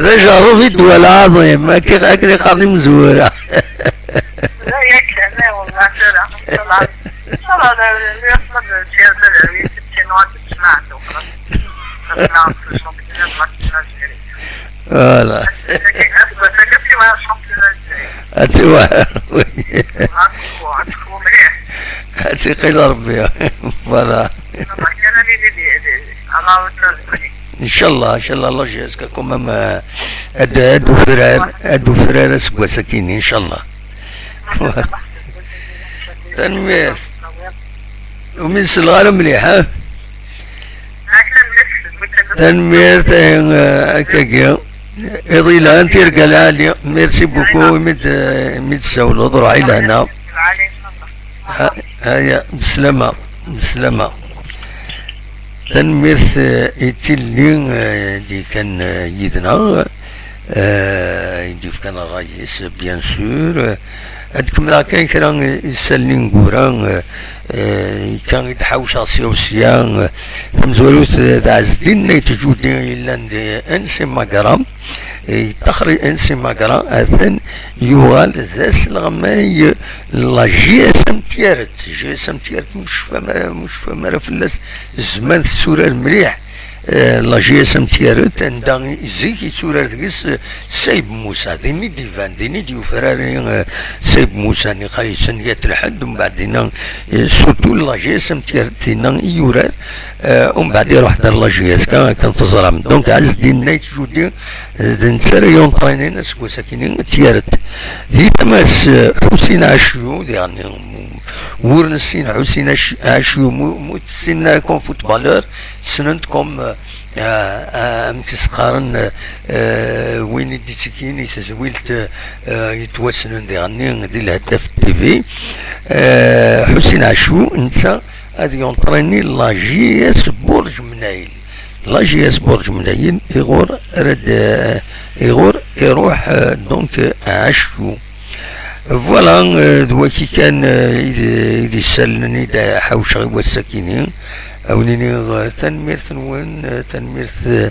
هذا جرب الدول العظيم، ما كي-، ما كي-، قاعدين مزورة. لا، يا كان، لا، والله، لا، لا. لا، لا، لا، لا، يا أحمد، الجهاز العلوي، ستين واحد، ما عنده خلاص. خلاص، نعرف الشامبيون، ما تسمعش غير. Voilà. هاتي واعر، هاتي قيل ربي. Voilà. إن شاء الله، إن شاء الله، الله يجازيك quand même، آه، ad, ad ufrar, ad ufrar aseggas akkin, إن شاء الله. Tanemmirt. Umi selleɣ ara mliḥ, ha? Tanemmirt, eh, akkagi. Iḍ yelhan, tirga lɛali. Merci beaucoup, imi d-, imi d-tsawleḍ, ruḥ i lehna. Ha-, haya, beslama, beslama. Tanemmirt, eh, i tilelli, eh, d-yekkan, eh, yid-neɣ, eh, i d-yefkan ṛṛay-is, bien sûr. Ad kemmleɣ kan kra isallen ineggura, eh, eh, kan i d-ḥawceɣ sya u sya, eh, tamezwarut, eh, d Ɛezdin Nayt Judi yellan di Ansi Magra, eh, yeṭṭaxer i Ansi Magra, atan yuɣal d asleɣmay n la J S M Tiaret. J S M Tiaret, mu tecfam ara, mu tecfam ara fell-as, zzman tetturar mliḥ. Eh, la J S M Tiaret, anda i, zik yetturar deg-s, eh, Sayb Musa, din i d-iban, din i d-yufrar, eh, Sayb Musa, niqa yettnya-t lḥedd, mbeɛd dinna, eh, surtout la J S M Tiaret, dinna i yurar, eh, mbeɛd iruḥ-d ar la J S K, akken teẓram. Donc, Ɛezdin Nayt Judi, eh, d netta ara yunṭrinin aseggas-akini, Tiaret. Di tama-s, eh, Ḥusin Ɛacyu, diɣen, wur nessin Ḥusin Ɛac-, Ɛacyu, mu, mu tessin ara comme footballeur, ssnen-t comme, eh, eh, eh, amek i s-qqaren, eh, eh, win i d-ittekkin i tezwilt, eh, yettwassnen diɣenni di lheddaf T V. Eh, Ḥusin Ɛacyu, netta ad yunṭrini la J S Burǧ Mnayel. La J S Burǧ Mnayel, iɣur ara d-, iɣur iruḥ, eh, donc, eh, Ɛacyu. Voilà, eh, d waki kan, eh, i d, i d isallen i d-ḥawceɣ i wass-akini. A wen-iniɣ, eh, tanemmirt-nwen, eh, tanemmirt, eh,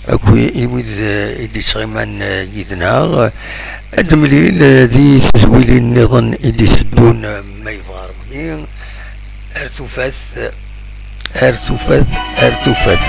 akk i, i wid, eh, i d-yettɣiman, eh, yid-neɣ. Ad nemlil, eh, di tedwilin nniḍen i d-iteddun, eh, ma yebɣa Ṛebbi. Ar tufat, ar tufat, ar tufat.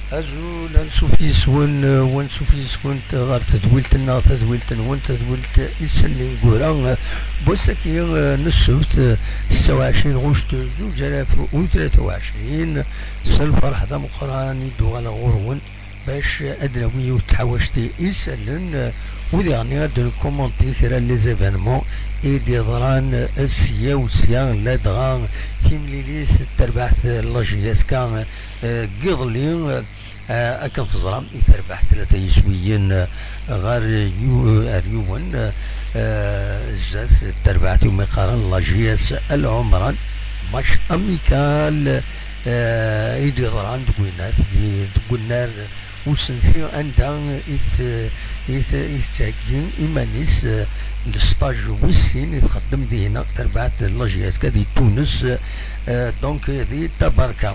Azul, ansuf yis-wen, eh, wansuf yis-went ɣer tedwilt-nneɣ, tadwilt-nwen, tadwilt Isallen Ineggura. Eh, n wass-agi, eh, n ssebt, eh, setta u ɛecrin ɣuct zuǧ alaf u tlata u ɛecrin, s lferḥ d ameqqran i d-uɣaleɣ ɣur-wen bac ad d-nawi yiwet n tḥawact i isallen, eh, u diɣen ad d-nkumanti kra n les événements i d-yeḍran, eh, sya u sya, ladɣa timlilit n terbaɛt n la J S K, eh, n yiḍelli, eh, eh, akken teẓram, i terbeḥ tlata yiswiyen, eh, ɣer yu-, ar yiwen, eh, zdat terbaɛt iwumi qqaren la J S L Ɛumran, match amical, eh, i d-yeḍran deg winat, di, deg unnar usensi, anda i t-, i t-, i tettheggi iman-is, eh, d stage wis sin i txeddem dihna terbaɛt n la J S K di Tunes, eh, donc di Tabarka.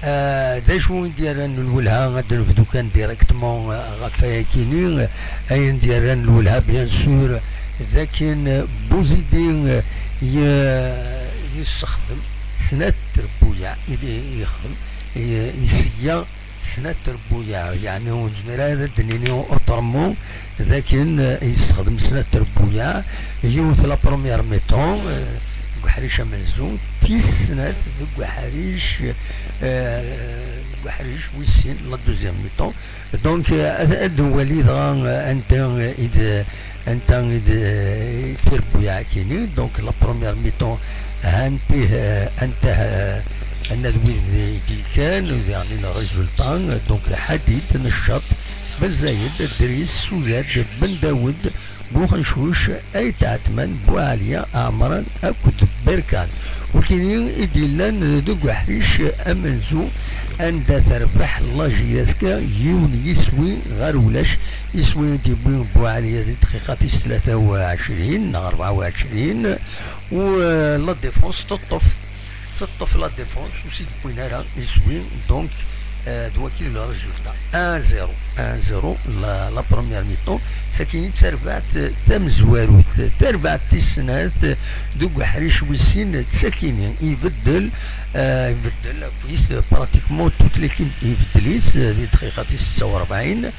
Eh, d acu i d-yerran lwelha? Ad d-nebdu kan directement, eh, ɣef wayakini. Ayen d-yerran lwelha, bien sûr, d akken, eh, Buzidi, eh, ye-, yessexdem snat trebbuyaɛ i d-, yexdem, i, i sya snat trebbuyaɛ, yeɛni ur nezmir ara ad d-nini autrement d akken, eh, yessexdem snat trebbuyaɛ, yiwet la première mi-temps, eh, deg uḥric amenzu, tis snat deg uḥric, eh, deg uḥric wis sin, la deuxième mi-temps. Donc, eh, ad, ad nwali dɣa, eh, anta, eh, i d, anta i d, eh, trebbuyaɛ-agi-nni. Donc, la première mi-temps, ha-nt-ih, eh, anta, eh, anna d wid i d-yekkan, u diɣen le résultat, donc, Ḥadid, Neccaṭ, Ben Zayed, Dris, Sudad, Ben Dawed, Buxencuc, Ayt Ɛetman, Buɛaliya, Ɛemran akked Berkan. Wigi i d-yellan deg uḥric amenzu, anda terbeḥ la J S K yiwen yiswi ɣer ulac. Iswi i d-yewwi Buɛaliya di dqiqa tis tlata u ɛecrin neɣ rebɛa u ɛecrin, u, eh, la défense teṭṭef. Teṭṭef la défense, ur s-id-wwin ara iswi, donc, euh, d waki le résultat. Un zéro, un zéro, la, la première mi-temps. Sakkin d tarbaɛt tamezwarut, tarbaɛt tis snat deg uḥric wis sin d sakkin-nni, ibeddel, euh, ibeddel akk-is, pratiquement toute l'équipe ibeddel-itt, euh, di dqiqa tis setta u rebɛin,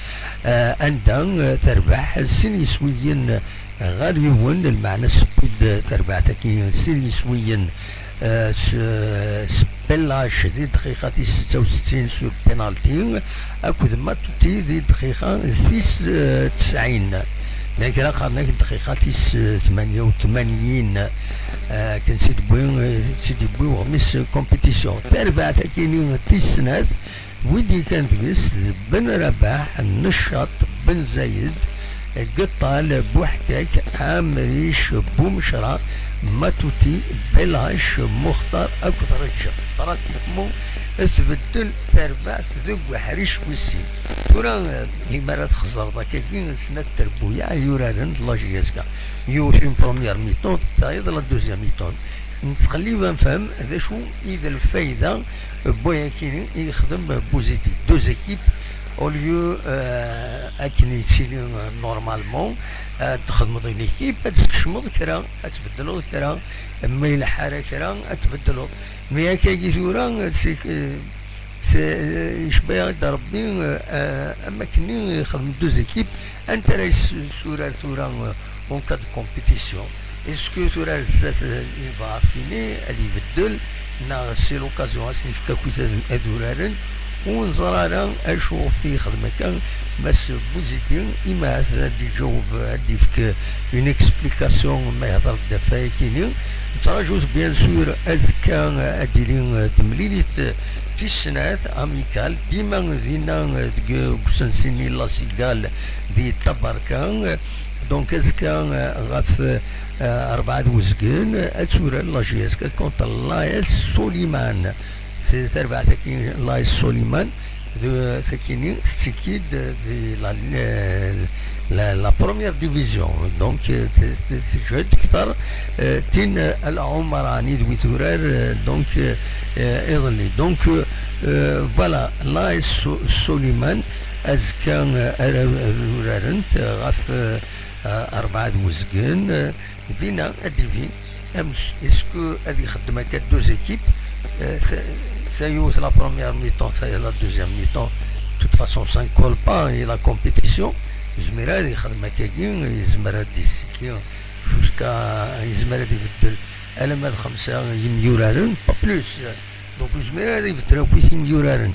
euh, anda, euh, terbeḥ sin yiswiyen ɣer yiwen, lmeɛna tewwi-d terbaɛt-agi sin yiswiyen, eh, s, s Bellac di dqiqa tis setta u settin sur penalty, akked Matuti di dqiqa tis, eh, tesɛin. Ma kra qqaren-ak dqiqa tis, eh, tmanya u tmanyin, eh, akken tt-id-yewwi, eh, tt-id-yewwi uɣmis compétition. Tarbaɛt-agi-nni tis snat, wid yekkan deg-s d Ben Rabaḥ, Neccaṭ, Ben Zayed, Geṭṭal, Buḥkak, Ɛamric, Bumecra, Matuti, Belac, Muxtar akked Reǧab. Pratiquement tbeddel terbaɛt deg uḥric wis sin. Tura, eh, imi ara txeẓreḍ akkagi, snat trebbuyaɛ yuraren d la J S K. Yiwet une première mi-temps, tayeḍ la deuxième mi-temps. Nettqellib ad nefhem d acu i d lfayda n wayakini i yexdem Buzidi. Deux équipes, au lieu, euh, akken yettili, euh, normalement, ad txedmeḍ une équipe, ad tkecmeḍ kra, ad tbeddleḍ kra, ma yelḥa ara kra, ad tbeddleḍ. Mais akkagi tura, c'est que, c'est, euh, icebba-yaɣ-id Rebbi, euh, am akken i yexdem deux équipes. Anta ara yessurar tura, euh, en cas de compétition? Est-ce que tura ar zdat, euh, il va affiner, ad ibeddel, neɣ c'est l'occasion ad sen-yefk akkit ad, ad uraren? Ur neẓri ara acu ɣef i yexdem akka Mass Buzidi, imi ahat ad d-iǧaweb, ad d-yefk une explication ma yehder-d ɣef wayakini. Nettraǧu-t bien sûr azekka, euh, ad d-tili, euh, temlilit, euh, tis snat, amicale, dima dinna, euh, deg, deg usensi-nni La Cigale di Tabarka. Donc, azekka, euh, ɣef, euh, rebɛa d uzgen, ad turar la J S K contre l'A S Soliman. C'est tarbaɛt-agi, l'A S Soliman, d, tagi-nni, tettekki-d di la, la, la première division. Donc, euh, t-, t-, teǧhed kter, euh, tin, euh, Al Umrani d wi turar, euh, donc, euh, euh, iḍelli. Donc, euh, euh, voilà, l'A S So-, Soliman, azekka, euh, ara urarent, euh, ɣef, euh, euh, rebɛa d uzgen, euh, dinna ad d-ibin amek, est-ce que ad ixeddem akka deux équipes, euh, ta-, tayiwet la première mi-temps, tayeḍ la deuxième mi-temps, toute façon, ça ne colle pas, et la compétition, yezmer ad yexdem akkagi, yezmer ad d-isiki jusqu'à, yezmer ad ibeddel alamma d xemsa yimyuraren, pas plus. Donc, yezmer ad ibeddel akk imyuraren.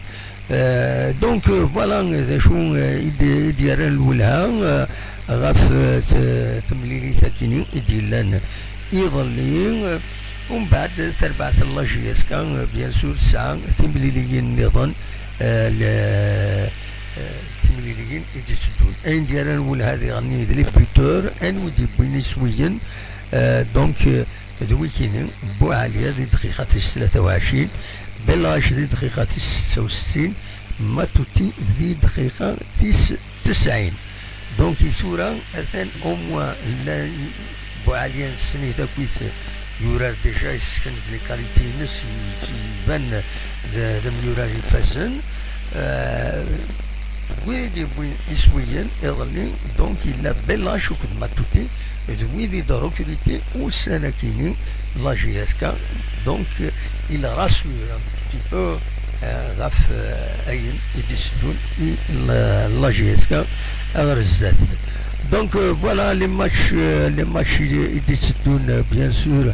Euh, donc, euh, voilà, d acu, euh, i d-, i d-yerran lwelha, euh, ɣef, euh, t-, temlilit-agi i d-yellan iḍelli. Umbeɛd, tarbaɛt n la J S K, bien sûr, tesɛa timliliyin nniḍen, eh, le-, eh, timliliyin i d-itteddun. Ayen d-yerran lwelha diɣen d les buteurs, anwa i d-yewwin iswiyen, eh, donc, eh, d wikini, Buɛali di dqiqa tis tlata u ɛecrin, Belɣac di dqiqa tis setta u settin, Matuti di dqiqa tis tesɛin. Donc, i tura, atan au moins, llan Buɛali, ass-nni d akkit yurar déjà, yessken-d les qualités-ines, i-, iban d, d amyurar ifazen. Euh, wid i d-yewwin iswiyen iḍelli, donc, yella Belɣac akked Matuti, d wid i d-recruté ussan-akini la J S K. Donc, il rassure un petit peu, euh, ɣef, euh, ayen i d-itteddun i la, la J S K ɣer zdat. Donc, euh, voilà, les matchs, euh, les matchs i, i d-itteddun, euh, bien sûr,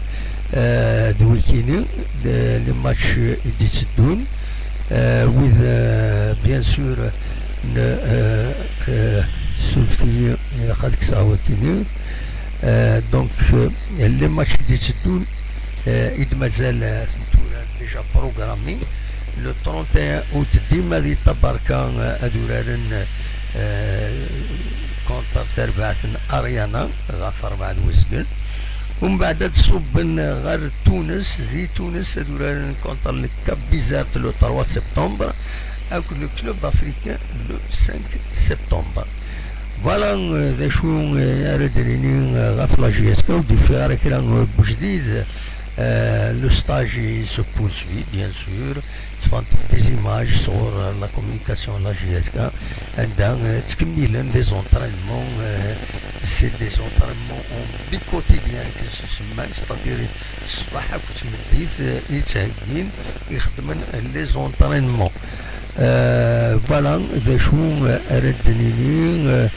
euh, d wikini, de-, les matchs, euh, i d-itteddun, euh, wid, euh, bien sûr, n-, euh, euh, surfet-iyi, ilaq ad kkseɣ wakini. Euh, donc, euh, les matchs i d-itteddun, euh, i d-mazal, euh, tura déjà programmés. Le trente et un août, dima di Tabarka, euh, ad uraren, euh, contre tarbaɛt n Ariana, ɣef rebɛa n wezgen. Umbeɛd ad ṣubben ɣer Tunes, di Tunes ad uraren contre le Cap Bizerte le trois septembre, akked le Club Africain le cinq septembre. Voilà, euh, d acu, euh, ara d-nini, euh, ɣef la J S K, ur d-yeffiɣ ara kra, euh, n wejdid. Euh, le stage, il se poursuit, bien sûr. Ttfant des images sur, euh, la communication n la J S K, anda, euh, ttkemmilen des entraînements, euh, c'est des entraînements en biquotidien, que se semman, c'est-à-dire ṣṣbeḥ akked tmeddit, euh, i ttheggin, i xeddmen les entraînements. Euh, voilà, d acu, euh, ara d-nini, euh,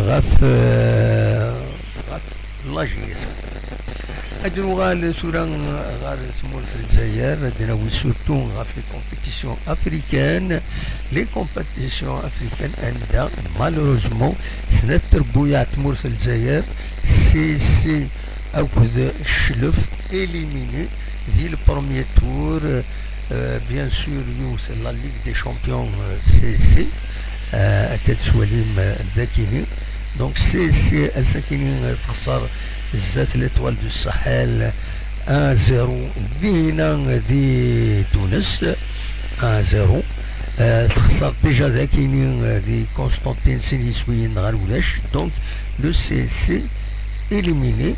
ɣef, euh, ɣef la J S K. Ad nuɣal tura ɣer tmurt n Lezzayer, ad d-nawi surtout ɣef les compétitions africaines, les compétitions africaines anda, malheureusement, snat trebbuyaɛ n tmurt n Lezzayer, C S C akked Cclef, éliminés dès le premier tour, euh, bien sûr, yiwet la Ligue des Champions, euh, C S C, euh, akka tettwalim, euh, d akini. Donc, C S C, ass-akini, euh, texṣer zdat l'Étoile du Sahel, un zéro, dihina, euh, di Tunes, un zéro. Euh, texṣer déjà d akini, euh, di Constantine, sin yiswiyen ɣer ulac. Donc, le C S C éliminé.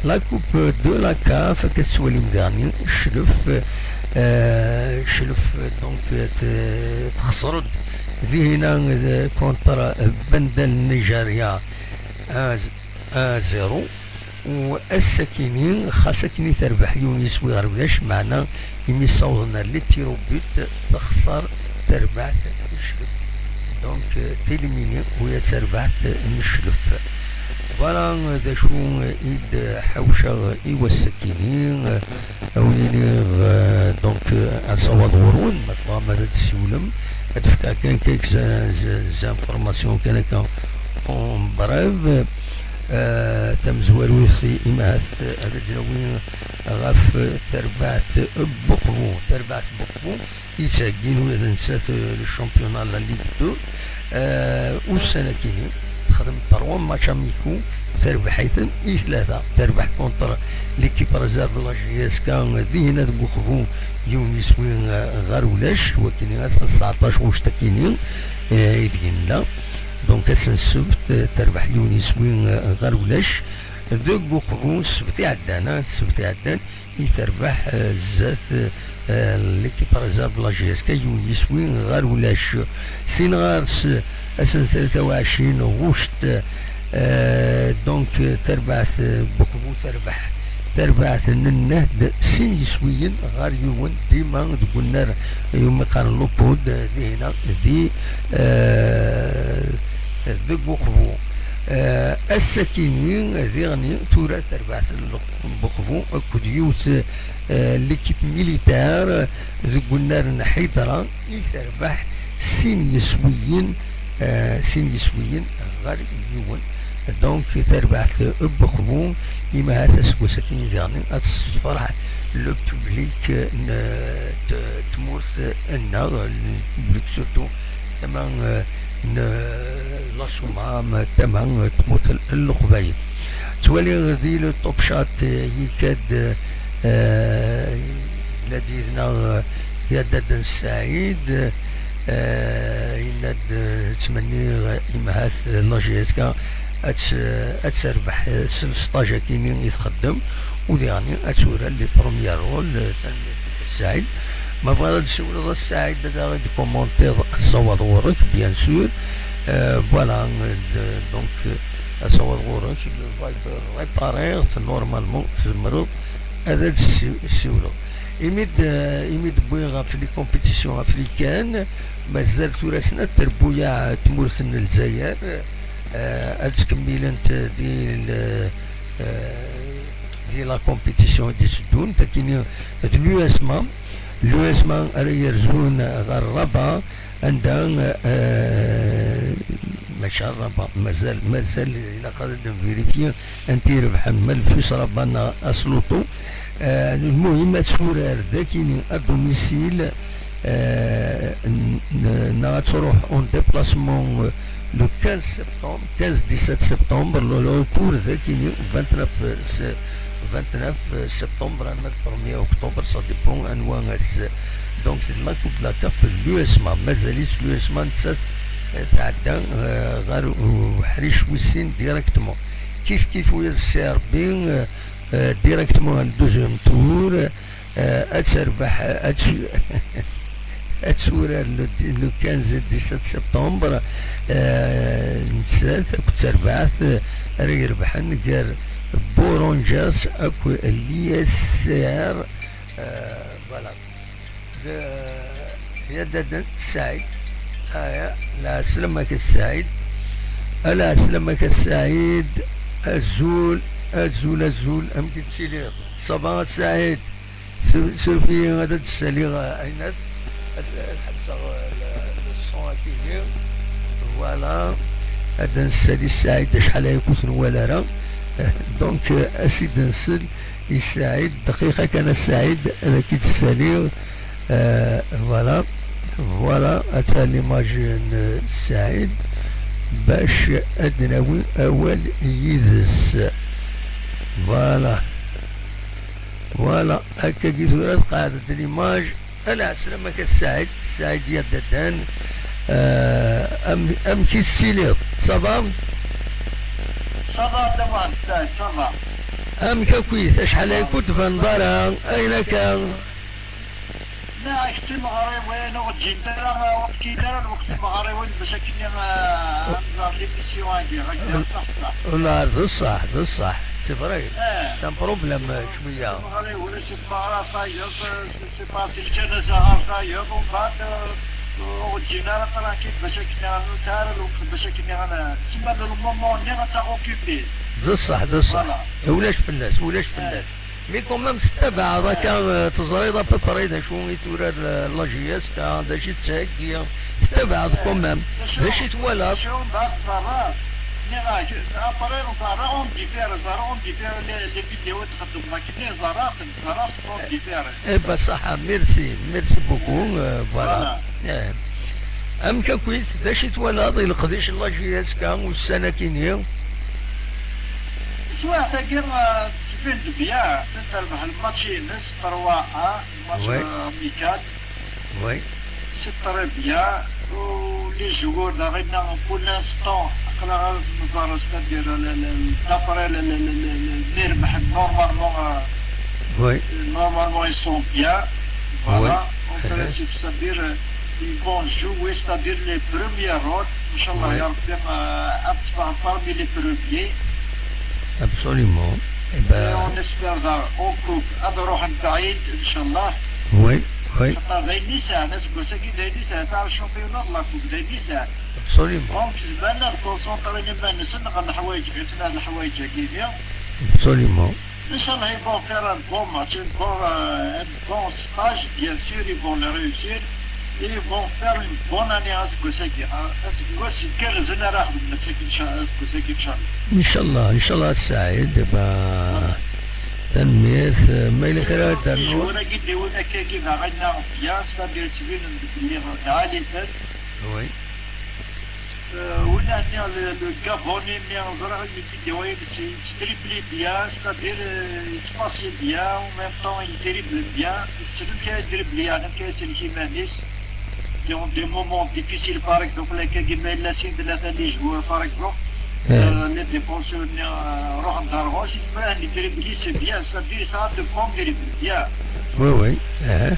La Coupe de la CAF, akka tettwalim daɣen, Cclef, euh, Cclef, donc, euh, t-, texṣer-d dihina, euh, contre, euh, Bandal Nigeria, un, un zéro. U ass-akini, xas akken i terbeḥ yiwen yiswi ɣer ulac, meɛna imi ssawḍen ar les tirs au but, texṣer terbaɛt n Cclef. Donc, euh, t'éliminé, u ya d tarbaɛt n Cclef. Voilà, euh, d acu, euh, i d-ḥawceɣ i wass-akini, euh, a wen-iniɣ, euh, donc, euh, asawaḍ ɣur-wen, ma tebɣam ad d-tessiwlem, ad d-fkeɣ kan quelques in-, informations kan akka en bref. Euh, tamezwarut, imahat, euh, ad d-nawi ɣef terbaɛt n Buqbu, terbaɛt n Buqbu, i ttheggin ula d nettat, euh, le championnat, la Ligue deux. Euh, ussan-akini, texdem trois matchs amicaux, terbeḥ-iten i tlata. Terbeḥ contre l'équipe réserve de la J S K, dihina deg Uxbu, yiwen yiswi, euh, ɣer ulac, wakini ass n tseɛṭac ɣuct-akini, euh, ideg nella. Donc, ass n ssebt, euh, terbeḥ yiwen yiswi, euh, ɣer ulac. Deg Uxbu, ssebt iɛeddan, ah, ssebt iɛeddan, i terbeḥ, eh, zdat, eh, l'équipe réserve de la J S K, yiwen yiswi ɣer ulac. Sin ɣer-s, ass n tlata u ɛecrin ɣuct, eh, donc, eh, tarbaɛt, eh, Buqbu terbeḥ Tarbaɛt n nnehd sin yiswiyen ɣer yiwen, dima deg unnar iwumi qqaren l'opod, dihna di, eh, deg Uqbu. Eh, ass-akini, diɣni, tura tarbaɛt n Uqbu akked yiwet, eh, l'équipe militaire deg unnar n Ḥidra i terbeḥ sin yiswiyen, eh, sin yiswiyen ɣer yiwen. Donc, tarbaɛt n Uqbu, imahat aseggas-agi diɣen ad tessefreḥ le public n t-, tmurt-nneɣ, le public surtout tama, eh, n la Soumam, tama n tmurt n Leqbayel. Ttwaliɣ di le Top Chat, eh, yekka-d, eh, yella-d yid-neɣ, eh, Yadad n Saɛid, eh, yenna-d, eh, ttmenniɣ, eh, imahat, eh, la J S K ad tt-, ad terbeḥ, eh, s le stage-akini i txeddem, u diɣen ad turar les premiers rôles, eh, tanemmirt i Saɛid. Ma bɣiḍ ad d-siwleḍ a Saɛid, ad aɣ-d-commentiḍ, asawaḍ ɣur-k, bien sûr. Eh, voilà, eh, d-, donc, eh, asawaḍ ɣur-k, le Viber réparé-t, normalement, tzemreḍ ad d-ssiwleḍ. Imi d, imi d-wwiɣ ɣef les compétitions africaines, mazal tura-sen ad terbuyaɛ tmurt n Lezzayer, eh, ad ttkemmilent di l-, eh, di la compétition i d-itteddun, takini d l'USMA, l'USMA ara yerzun ɣer Rabat, anda, eh, maca Rabat, mazal, mazal ilaq ad nvérifier anti irebḥen, ma le FUS Rabat neɣ AS Loto. Eh, lmuhim, ad turar dakini à domicile, eh, n-, n-, neɣ ad truḥ en déplacement, eh, le quinze septembre, quinze dix-sept septembre, le, le retour dakini vingt-neuf, eh, se-, vingt-neuf septembre, arma d premier octobre, ça dépend anwa ass. Donc, c'est de la Coupe de la CAF, l'USMA, mazal-itt l'USMA nettat, eh, tɛedda, eh, ɣer uḥric wis sin directement. Kif kif, u yad Ssi Rebbi, eh, eh, directement en deuxième tour, eh, ad terbeḥ, eh, ad tu-, ad turar le, le quinze et dix-sept septembre, eh, nettat akked terbaɛt, eh, ara irebḥen gar Bourangers akked l'I S C R, eh, voilà. D-, Yadad Saɛid. Aya, lɛeslama-k a Saɛid. A lɛeslama-k a Saɛid. Azul, azul, azul. Amek i tettiliḍ? Ça va a Saɛid? Sur-, suref-iyi ad d-ssaliɣ, eh, Ɛinat. Ad, ad ḥebseɣ, eh, le, le son akini. Voilà. Ad d-nessali Saɛid acḥal aya ur t-nwala ara. Donc, eh, ad s-id-nsel i Saɛid, dqiqa kan a Saɛid, ad ak-id-ssaliɣ. Euh, voilà. Voilà, ata l'image n Saɛid bac ad nawi awal yid-s. Voilà. Voilà, akkagi tura tqeɛɛed-d l'image. Ala, ɛeslama-k a Saɛid, Saɛid Yadadan. Euh, am-, amek i tettiliḍ? Ça va? Ça va, Dawan, Saɛid, ça va. Amek akkit? Acḥal ay ur d-tbaneḍ ara? Ayen akka? Neɣ timeɣriwin, ur ǧǧint ara, ur fkint ara lweqt timeɣriwin bac akken, ah, ad nẓer l'émission-agi, ɣer ṣṣeḥ ṣṣeḥ. Neɣ d ṣṣeḥ, d ṣṣeḥ, c'est vrai. Eh, c'est un problème, cwiya. Timeɣriwin, si tmeɣra tayeḍ, si, si, si, si lǧanaza ɣer tayeḍ, umbeɛd, eh, ur ǧǧin ara tranquille bac akken ad nesɛi ara lweqt bac akken ad n-, tsemma le moment-nni ad taɣ occupé. D ṣṣeḥ, d ṣṣeḥ. Voilà. Ulac fell-as, ulac fell-as. Mais quand même, tettabaɛeḍ akka, eh, teẓriḍ à peu près d acu i turar, eh, la J S K, d acu i tettheggi, tettabaɛeḍ quand même. D acu i twalaḍ? D acu, mbeɛd ẓerreɣ, nniɣ-ak, après ẓerreɣ on diffère, ẓerreɣ on diffère les, les vidéos i txeddmeḍ akkenni, ẓerreɣ-tent, ẓerreɣ-tent on diffère. Eh ben, ṣaḥa, merci, merci beaucoup, euh, voilà. Voilà. Eh. Amek akkit, d acu i twalaḍ i leqdic n la J S K ussan-akini? Taswiɛt-agi, eh, tettbin-d bien, terbeḥ lmatch-ines trois un, match, oui, eh, amical. Oui. C'est très bien. U les joueurs, daɣen, pour l'instant, aql-aɣ ad nẓer, c'est-à-dire, le, le, le, d'après le, le, le, le, le, mi rebḥen, normalement, euh, oui, normalement, ils sont bien. Voilà. Oui. En principe, c'est-à-dire, euh, ils vont jouer, c'est-à-dire les premiers rôles. Inchallah, oui, ya Rabbi, euh, ad ffɣen parmi les premiers. Absolument. Eh ben, on espère daɣ en coupe ad ruḥen bɛid, ncallah. Oui, oui. Xaṭer d ayen i sɛan, aseggas-agi d ayen i sɛan, sɛan championnat de la coupe, d ayen i sɛan. Absolument. Donc, zemren ad concentrent iman-nsen ɣer leḥwayeǧ, ɣer leḥwayeǧ-agi-nni. Absolument. Ncallah, ils vont faire un bon match, un bon, euh, un bon stage, bien sûr, ils vont le réussir. Et ils vont faire une bonne année aseggas-agi. Aseggas igerrzen ara xedmen ass-agi, ncallah, aseggas-agi, ncallah. Ncallah, ncallah, a Saɛid, ben, tanemmirt, eh, ma yella kra ara d-ternuḍ. Joueurs-agi d win akkagi, d aɣ-, bien, c'est-à-dire, ttbinen-d belli ɛliten. Oui. Euh, win-a-nni, le, le Gabonais-nni, ẓriɣ, il était, ouais, c'est, il dribble bien, c'est-à-dire, euh, il passe bien, en même temps, il dribble bien. Yessen amek ara yedribble, yeɛni amek ara isellek iman-is. Dans des moments difficiles, par exemple, akkagi ma yella sin tlata les joueurs, par exemple, eh, euh, les défenseurs-nni, euh, ruḥen-d ar ɣur-s, yezmer ad yedribli, c'est bien, c'est-à-dire, yesɛa de bons dribbles, bien. Oui, oui. Eh.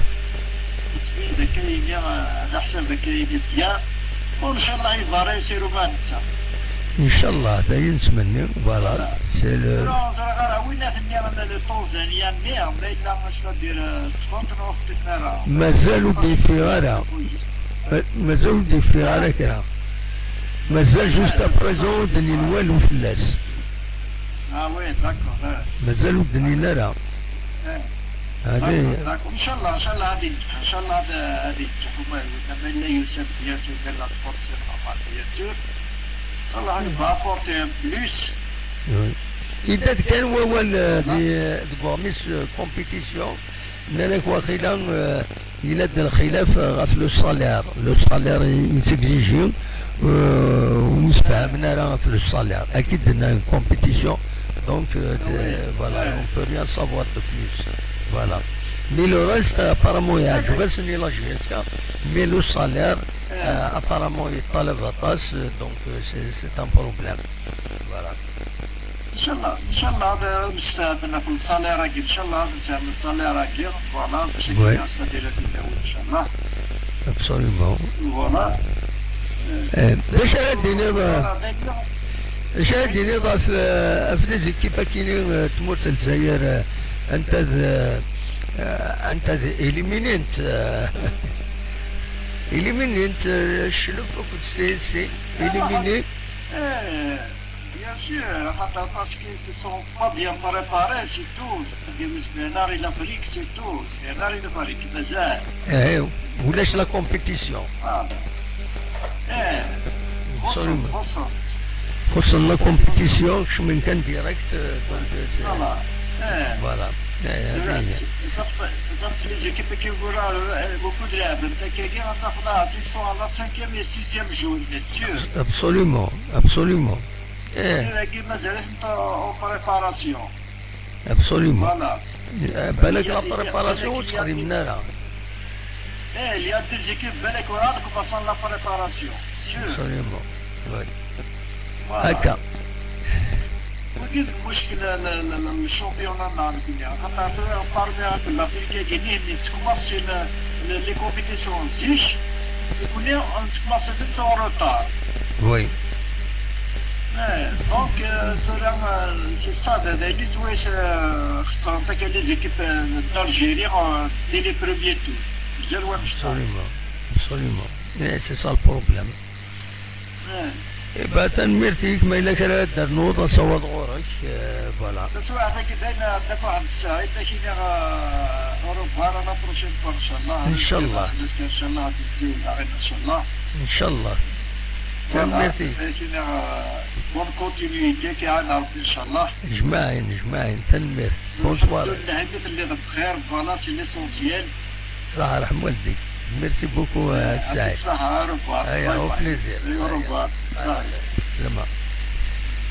Yettbin-d akka yini, eh, ɛla ḥsab akka yini bien. U ncallah, il va réussir uma d netta. Ncallah, d ayen nettmenni, voilà. Voilà. C'est le... Ur ẓriɣ ara win ad t-nniɣ, le Tanzanien-nni, ma yella, c'est-à-dire, eh, ṭṭfen-t neɣ ur t-ṭṭifen ara. Mazal ur d-yeffiɣ ara. Ma-, mazal ur d-yeffiɣ ara kra. Mazal jusqu'à présent ur d-nnin walu fell-as. Ah oui, d'accord, eh. Mazal ur d-nnin ara. Eh. Allez. D'accord, d'accord. Ncallah, ncallah ad yenǧeḥ, ncallah ad, ad yenǧeḥ umahil, ma yella yusa-d, bien sûr, ma yella ṭṭfen-t, c'est normal, bien sûr. Ncallah, il va apporter un plus. Oui. Yedda-d kan wawal, eh, di, deg uɣmis, eh, compétition. Nnan-ak waqila, eh, yella-d lxilaf, eh, ɣef le salaire. Le salaire i, yettexigé, eh, ur msefhamen ara ɣef le salaire. Akka i d-nnan, compétition. Donc, euh, t'es- voilà, on peut rien savoir de plus. Voilà. Mais le reste, apparemment, yeɛǧeb-asen i la J S K, mais le salaire, euh, apparemment, yeṭṭalab aṭas, euh, donc, euh, c'est, c'est un problème. Voilà. Ncallah, ncallah, ad nesteɛden ɣef le salaire-agi, ncallah, ad nesɛu le salaire-agi, voilà, bac akken ad nadireɣ tiddawin, ncallah. Absolument. Voilà. Eh, d acu ara d-tiniḍ, eh, d acu ara d-tiniḍ ɣef, eh, ɣef les équipes akini, eh, tmurt n Lezzayer, eh, anta d, eh, eh, anta d éliminint, eh, éliminint, eh, Cclef akked C S C, éliminé. Eh, bien sûr, xaṭer parce qu'ils se sont pas bien préparés, c'est tout. C'est-à-dire, ur zmiren ara i l'Afrique, c'est tout. Ur zmiren ara i l'Afrique, mazal. Eh, ulac la compétition. Ah. Eh, xuṣṣen, xuṣṣen. Xuṣṣen la compétition, kecmen kan direct, euh, donc, euh, c'est, voilà. Eh. Voilà. Eh, c'est vrai, eh, c'est, c'est, c'est les équipes qui vont, euh, beaucoup de la, avec quelqu'un, ça fera, ils sont à la cinquième et sixième jour, bien sûr. Absolument, absolument. Eh. Wagi mazal-itent en préparation. Absolument. Voilà. Eh, balak la préparation ur tt-xdimen ara. Eh, il y a des équipes, balak ur-, en commençant la préparation. Sûr. Absolument. Oui. Voilà. Akka. Wagi d lmuckel, le, le, le, le championnat-nneɣ, nekkni. Xaṭer tura, parmi l'Afrique-agi, nihni, tettkumaṣ si le, le, les compétitions zik, nekkni, on commence en retard. Oui. Eh, donc, euh, tura, euh, c'est ça, d, d ayen i swayes, euh, xeṣrent akka les équipes, euh, d'Algérie, euh, dès les premiers tours. Mgal wannect-a. Absolument, absolument. Eh, c'est ça le problème. Eh. Eh ben, tanemmirt-ik, ma yella kra ara d-ternuḍ, asawaḍ ɣur-k, euh, voilà. Taswiɛt-agi d ayen, euh, d Muḥend Saɛid, ad k-iniɣ, euh, au revoir, à la prochaine fois, ncallah. Ncallah. Ncallah, ad nessiwel daɣen, ncallah. Ncallah. Voilà. Tanemmirt-ik. Ad k-iniɣ, euh, bonne continuité, ad k-iɛan Rebbi, ncallah. Jmaɛin, jmaɛin, tanemmirt. Bonsoir. Lḥemdullah, imi telliḍ bxir, voilà, c'est l'essentiel. Ṣaḥa, ṛeḥm waldik. Merci beaucoup, euh, Saɛid. Ṣaḥa, au revoir. Aya, au plaisir. Au revoir. Aya. Saɛid. Slama.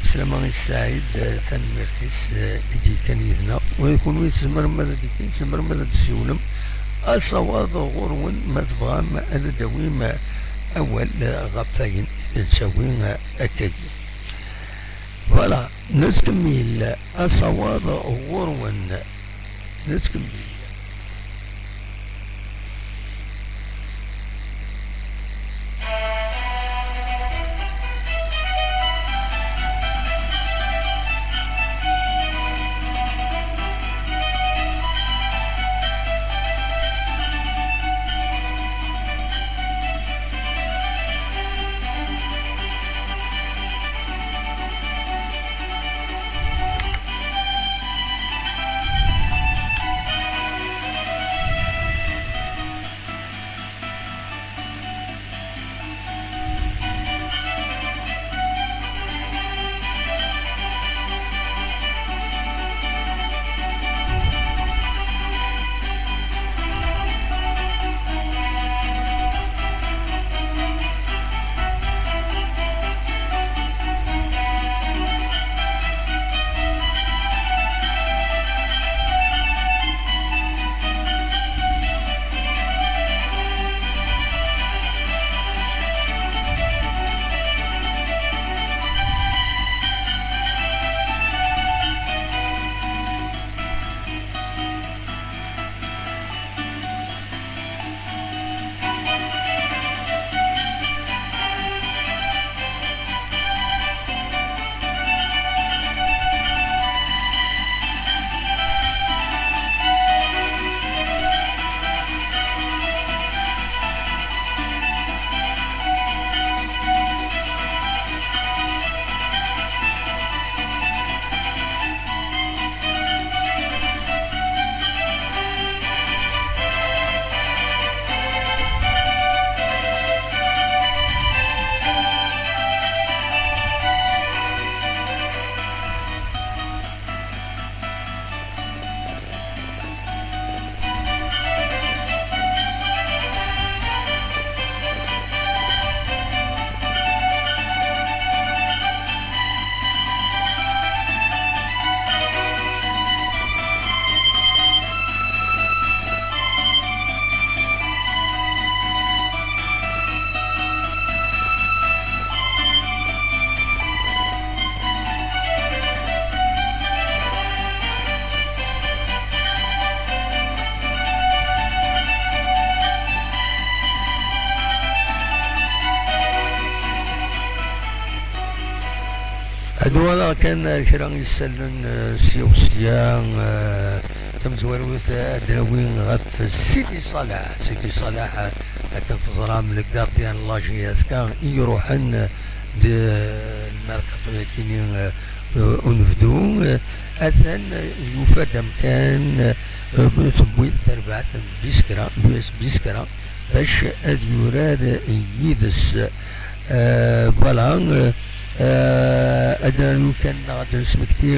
Slama i Saɛid, euh, tanemmirt-is, euh, i d-yekkan yid-neɣ. Wa d kunwi tzemrem ad d-, tzemrem ad d-tessiwlem. Asawaḍ ɣur-wen, ma tebɣam ad d-tawim, euh, awal, euh, ɣef wayen i d-nettawi, euh, akkagi. Voilà, nettkemmil asawaḍ ɣur-wen. Nettkemmil. Ad uɣaleɣ kan kra isallen, eh, sya u sya, eh, tamezwarut, eh, ad d-nawi ɣef Sidi Ṣaleḥ. Sidi Ṣaleḥ, eh, akken teẓram, le gardien n la J S K i iruḥen, eh, d lmerqeṭ-agi-nni, eh, unebdu, eh, atan, eh, yufa-d amkan, eh, tewwi-t terbaɛt n Biskra, U S Biskra, bac ad yurar yid-s. Eh, voilà, eh, eh, ad nernu kan neɣ ad d-nesmekti,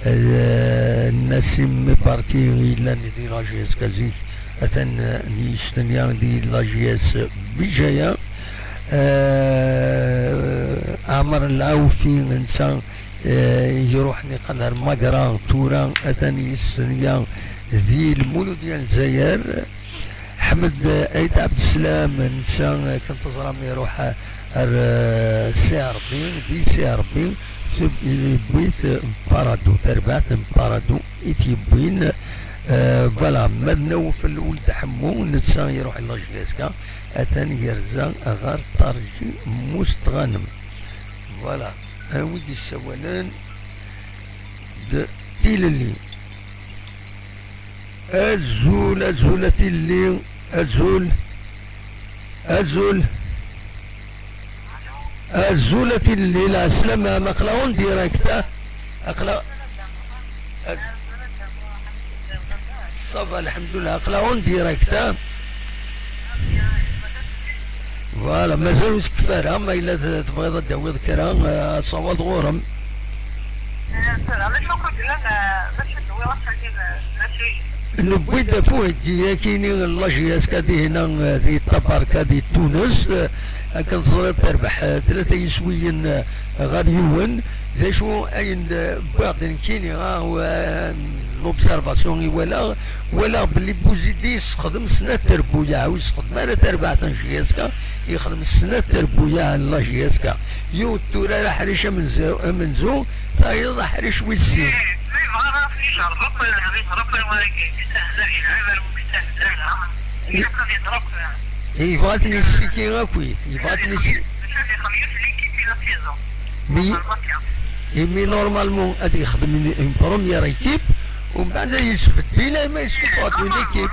eh, Nassim Mibarki yellan di la J S K zik, atan, eh, yestenya di la J S Bijaya. Eh, Ɛmer Lɛawfi netta, eh, iruḥ niqal ar Magra, tura atan yestenya di Lmuludya n Lezzayer. Ḥmed Ayt Ɛebdeslam, netta, eh, akken teẓram, iruḥ ar, eh, C R B, di C R B, tewwi-t Parado, tarbaɛt n Parado i t-yewwin. Eh, voilà, ma d Nawfel Uld Ḥemmu, netta iruḥ la J S K, atan yerza ɣer Ṭarji Mustɣanem. Voilà, a wi d-yessawalen d tilelli. Azul, azul a tilelli, azul, azul, azul a tilelli, lɛeslama, aql-aɣ en direct, ah. Aql-aɣ, ça va, lḥemdullah, aql-aɣ en direct, ah. Voilà, mazal ur tekfi ara, ma yella t-, tebɣiḍ ad d-tawiḍ kra, eh, ad taweḍ ɣur-m. Eh, tura, d acu akk i yellan, eh, d acu i d-wwiɣ ass-agi d, d acu i yellan. Newwi-d ɣef uheggi-agi-nni n la J S K dihin, eh, di Tabarka, di Tunes, eh, akken teẓriḍ terbeḥ, eh, tlata yiswiyen, eh, ɣer yiwen. D acu ayen d-, wwiɣ-d nekkini, ah, w-, l'observation i walaɣ, walaɣ belli Buzidi yessexdem snat terbuyaɛ, ur yessexdem ara tarbaɛt n J S K, yexdem snat terbuyaɛ n la J S K. Yiwet turar aḥric amenzu, amenzu, tayeḍ aḥric wis sin. Eh, ma yebɣa ad ijerreb akk, ad ijerreb akk wagi, yestahza, yelɛeb ar wi yestahza, ilaq ad ijerreb. Yebɣa ad ten-yessiki akk, yebɣa ad ten-yessi-, ad ixdem yut l'équipe i la saison. Mi, imi normalement ad yexdem une, une première équipe, ومن بعد يتبدل ما يسوق une équipe.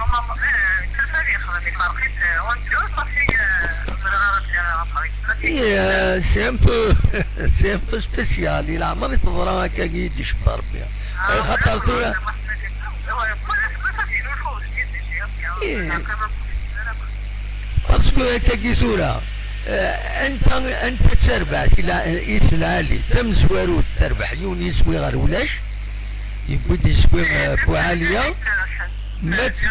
Eh, c'est un peu, c'est un peu spécial. Il a mal été vraiment accueilli du Chbarbi. Eh, خاطر tura. Eh. Parce que akkagi tura, eh, anta, anta d tarbaɛt i la-, i s lɛali, tamezwarut terbeḥ yiwen yiswi ɣer ulac, yewwi-d yiswi, eh, Buɛaliya, ma t-,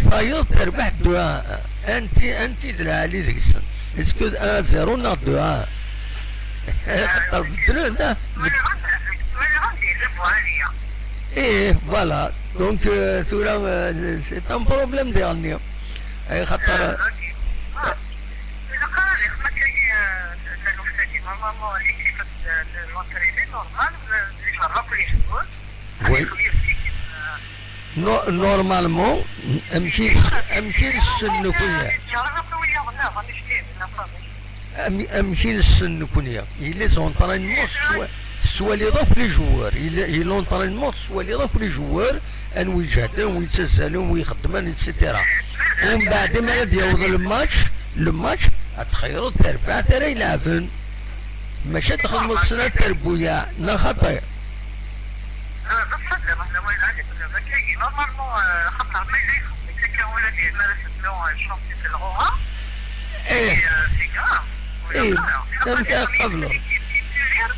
tayeḍ terbeḥ ddua, anti, anti d lɛali deg-sen? Est-ce que un zéro neɣ deux un? Xaṭer beddlen, ah. Ih, voilà. Donc, euh, tura, euh, c'est un problème diɣenni. Ay xaṭer, euh, ilaq ara ad ixdem akkagi, euh, taluft-agi. Normalement, l'équipe de, de l'entraînée, normal, euh, ijerreb akk les joueurs. Oui. Ad ixdem yut l'équipe, euh, No-, normalement, amek i s-, amek i nessen nekkni? Am-, amek i nessen nekkni? Yella les entraînements, tettwa-, tettwaliḍ akk les joueurs. Yella, yella l'entraînement, tettwaliḍ akk les joueurs, anwa iǧehden, anwa yettazzalen, anwa ixeddmen, et cetera. Umbeɛd, mi ara d-yaweḍ le match, le match, ad txeyreḍ tarbaɛt ara ileɛben. Maca txedmeḍ snat terbuyaɛ, neɣ xaṭi? Ah, d ṣṣeḥ, d lehna, ma yella ad iqdem akkagi. Normalement, euh, xaṭer ma yella yexdem-itt akka, wala d yemma ara teddu, euh, champion n lɣura. Eh. Et, euh, c'est grave. Wala eh, xaṭer. Amek ara tqableḍ? L'équipe titulaire,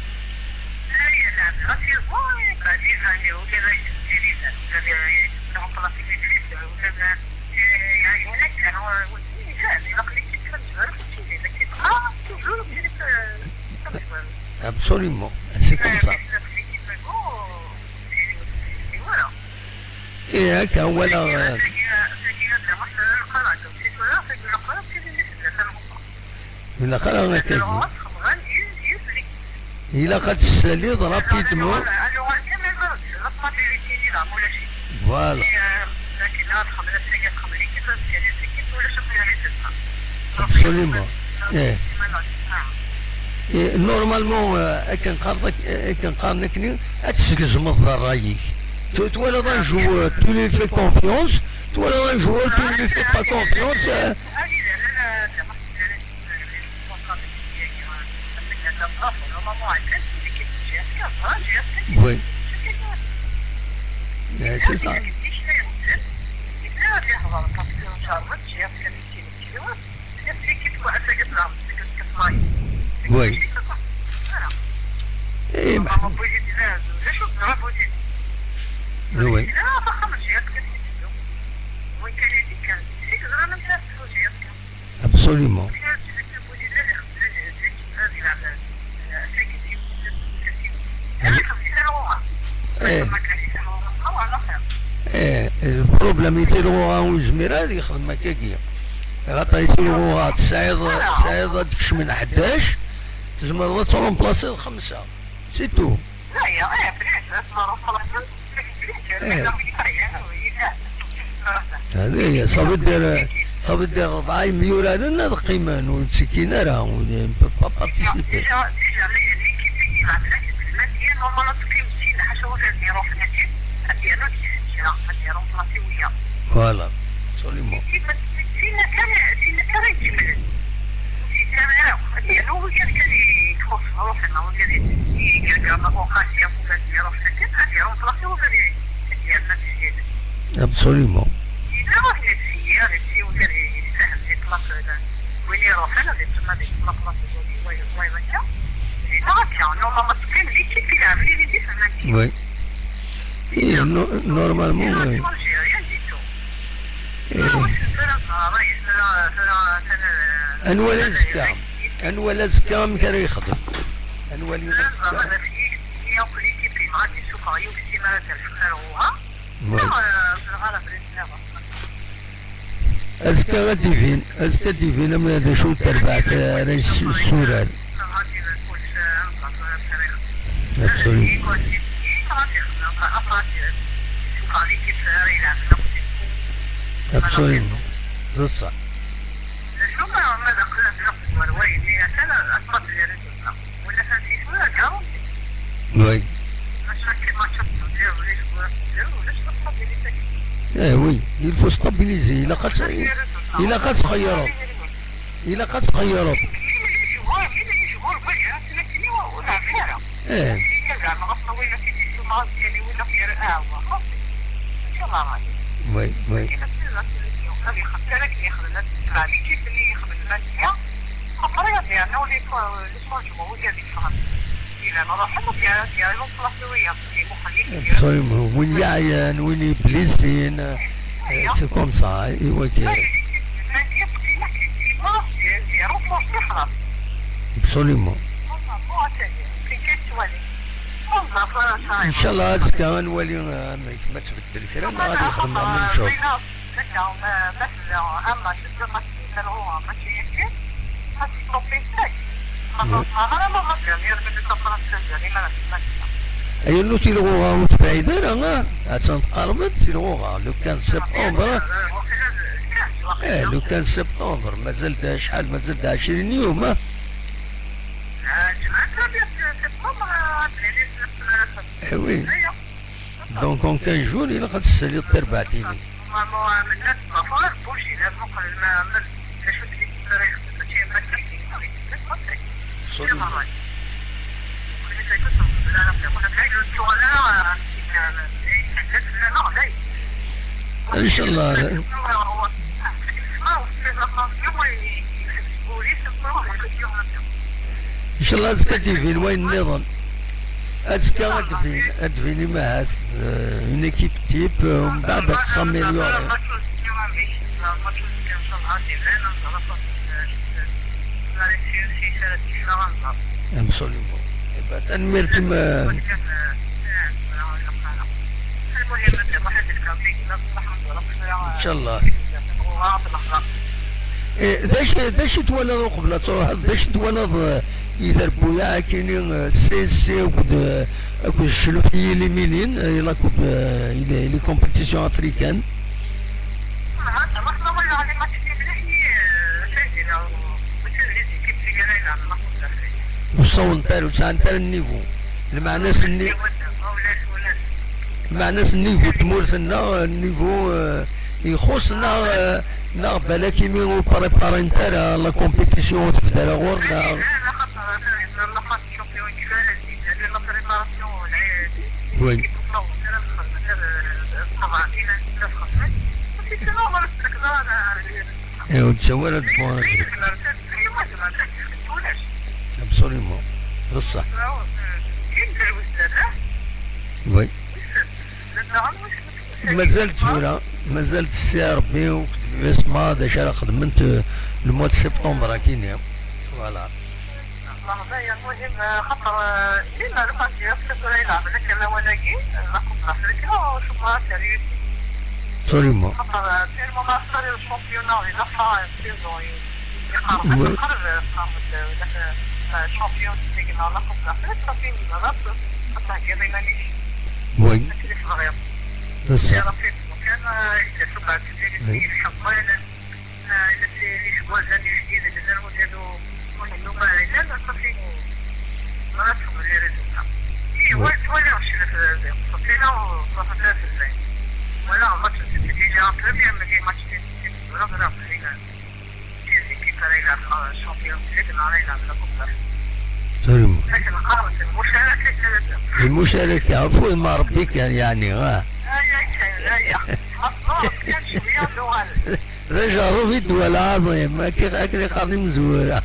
la yelɛeb la saison, eh, bah, les années, wala la yettilin, wala la remplacer tout de suite, wala la, eh, yeɛjeb-ak, euh, wala, eh, ilaq l'équipe tamezwarut ad tili, ma tebɣa toujours, il faut, euh, tamezwarut. Absolument, c'est comme ça. Eh, akka, wala. Ilaq ara akkagi. Ilaq ad tessaliḍ rapidement. Voilà. Absolument. Eh. Eh, normalement, eh, akken qqaren ak-, eh, akken qqaren akkenni, ad tesgezmeḍ d ṛṛay-ik. Tu-, twalaḍ un jour, eh, tu lui fais confiance, twalaḍ un jour, tu lui fais pas confiance, eh. Oui. Eh, c'est ça. Oui. Eh, ben. Oui. Absolument. Eh. Eh, le problème, i tilɣuɣa ur yezmir ad yexdem akkagi. Axaṭer i tilɣuɣa tesɛiḍ, tesɛiḍ ad d-kecmen ḥdac, tzemreḍ ad tremplaciḍ xemsa. C'est tout. Eh. هذه هي. Ça veut dire, ça veut dire ṛebɛa yemyuraren ad qqimen, ur ttekkin ara, on ne peut pas participer. Voilà, absolument. Absolument. Oui. Eh, no-, normalement, oui. Eh. Anwa ara azekka? Anwa ara azekka amek ara yexdem? Anwa ara azekka? Oui. Azekka ad d-ibin, azekka ad d-ibin ama d acu n terbaɛt ara yessurar. Absolument. Absolument. D ṣṣeḥ. Oui. Eh oui, il faut stabiliser. Ilaq ad, ilaq ad txeyyreḍ. Ilaq ad txeyyreḍ. Eh. Oui, oui. Absolument. Win yeɛyan, win yeblisin, eh, c'est comme ça, i wakken. Absolument. Inchallah, azekka ad nwali, eh, amek ma tbeddel kra neɣ ad yexdem la même chose. Yernu tilɣuɣa ur tebɛid ara, ah, attan tqerreb-d tilɣuɣa, le quinze septembre. Eh, le quinze septembre, mazal-d acḥal, mazal-d ɛecrin yum, ah. Eh oui. Donc, en quinze jours, ilaq ad tessaliḍ tarbaɛt-inek. Absolument. Inchallah. Inchallah, azekka ad d-ibin wayen nniḍen. Azekka ad d-bin, ad d-bin imahat, eh, une équipe type, eh, mbeɛd ad tessamiliyuri. Absolument. Eh ben, tanemmirt-im, eh. Inchallah. Eh, d acu, d acu twalaḍ uqbel ad truḥeḍ? D acu twalaḍ, eh, i terbuyaɛ akini, eh, C S C akked, eh, akked ccluf n yiliminin, eh, il a coupe, eh, les, les compétitions africaines? Ah, ça va, ça va, il a les matchs de Brésil, euh, ça, il a, c'est les équipes qui gagnent la, la Coupe d'Afrique. Ur ssawḍent ara, ur sɛant ara nnivu. Lmeɛna-s nni-, lmeɛna-s nnivu n tmurt-nneɣ, nnivu, eh, ixuṣ neɣ, eh, neɣ balak imi ur préparent ara la compétition ur tebda ara ɣur-neɣ. Oui. Eh, ur d-ttawi ara deg Absolument. D ṣṣeḥ. Oui. Mazal tura, mazal tesɛa Rebbi akked l'UESMA d acu ara xedment, euh, le mois de septembre akini. Voilà. Merda, ya المهم, xaṭer, eh, dima le pass du F K tura yelɛeb deg lawan-agi, eh, la Coupe d'Afrique, ur cukkeɣ ara terri. Absolument. Xaṭer, eh, tellement ma xaṭer le championnat di la fin, eh, saison, eh, iqerreb, oui, iqerreb, eh, xaṭer, eh, eh, champion, tigi neɣ la Coupe d'Afrique, صافي, خلاص, ad theggiḍ iman-ik. Oui. Akken i tebɣiḍ. C'est ça. Kan, eh, yella tumɛent, oui, yefka ṭṭbel. Ah, illa s-, illa s wazal n ujdid, illa s wazal n u-, n umennuɣ ara yellan, aṭas i, ara txedmeḍ les résultats. I, wa ttwaliɣ ccna f-, f-, fell-aneɣ, ur ttruḥut ara fell-aneɣ. Walaɣ match n Sept déjà, première, mais match n Sept, ur ẓriɣ belli les équipes ara yelɛeb la Champions League, neɣ ara yelɛeb la Coupe d'Afrique. Absolument. Akken qqaren, lmucarak akka. Lmucarak, ɣef wudem n Rebbi kan, yeɛni, ah. Aya kan, aya. Ma tẓureḍ kan cwiya, ad uɣalen. D ajerrub i ddwa lɛaḍim, akken, akken i qqaren imezwura.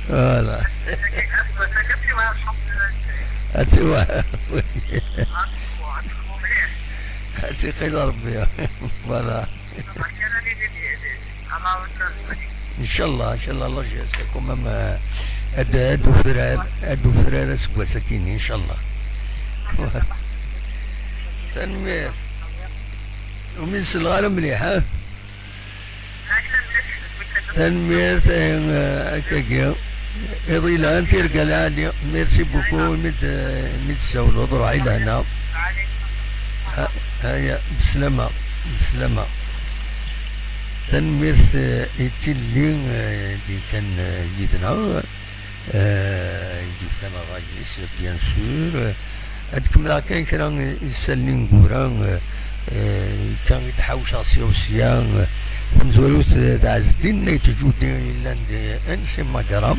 Voilà. Ad tiwa. Ad tiqil Rebbi. Voilà. Inchallah, inchallah, la J S K quand même, euh, ad, ad ufrar, ad ufrar aseggas akkin, inchallah. Tanemmirt. Umi selleɣ ara mliḥ, ha? Tanemmirt, eh, akkagi. Iḍ yelhan, tirga lɛali. Merci beaucoup, imi d-, imi d-tsawleḍ, ruḥ i lehna. Ha-, haya, beslama, beslama. Tanemmirt, eh, i tilli, eh, d-yekkan, eh, yid-neɣ. Eh, i d-yefkan ṛṛay-is, bien sûr. Eh, ad kemmleɣ kan kra n yisallen ineggura, eh, eh, kan i d-ḥawceɣ sya u sya, eh, tamezwarut, eh, d Ɛezdin Nayt Judi yellan di Ansi Magra.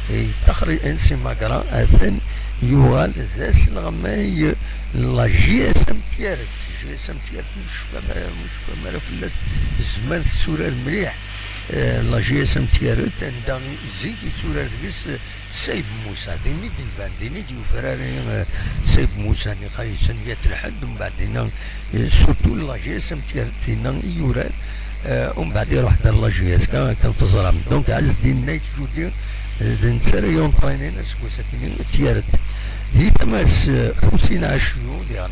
Eh, yettaxer i Ansi Magra, atan yuɣal d aselɣmay n la J S M Tiaret. J S M Tiaret, mecfam ara, mecfam ara fell-as, zzman tetturar mliḥ. Eh, la J S M Tiaret, anda i zik yetturar deg-s, eh, Sayb Musa, din i d-iban, din i d-yufrar, eh, Sayb Musa, nixaysen yat lḥedd, mbeɛd dinna, eh, surtout la J S M Tiaret dinna i yurar, eh, umbeɛd iruḥ-d ar la J S K, akken teẓram. Donc, Ɛezdin Nayt Judi, eh, d netta ara yunṭrinin aseggas akkin Tiaret. Di tama-s, eh, Ḥusin Ɛacyu, diɣen,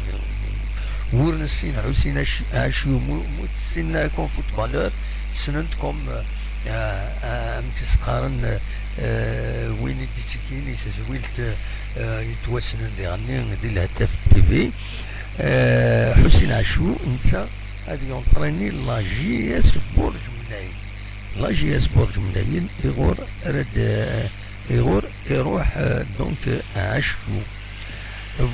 wur nessin Ḥusin Ɛac-, Ɛacyu, mu, mu tessinen ara comme footballeur, ssnen-t comme, eh, eh, am tt-qqaren, eh, eh, win i d-ittekkin i tedwilt, eh, yettwassnen diɣenni di Lhettaf T V. Eh, Ḥusin Ɛacyu, netta ad yunṭrini la J S Burǧ Mnayen. La J S Burǧ Mnayen, iɣur ara d-, iɣur iruḥ, eh, donc, eh, Ɛacyu.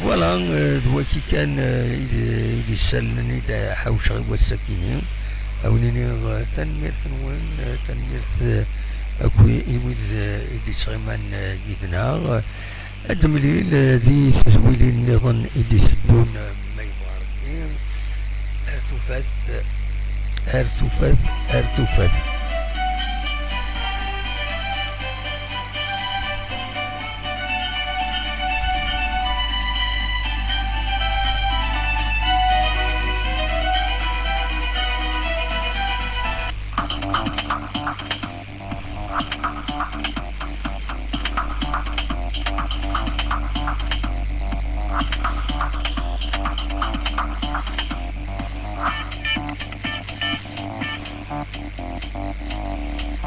Voilà, eh, d waki kan, eh, i d, i d isallen i d-ḥawceɣ i wass-akini. A wen-iniɣ, eh, tanemmirt-nwen, eh, tanemmirt, eh, akk i, i wid, eh, i d-yettɣiman, eh, yid-neɣ. Ad d-nemlil, eh, di tedwilin nniḍen i d-iteddun, eh, ma yebɣa Rebbi. Ar tufat, ar tufat, ar tufat.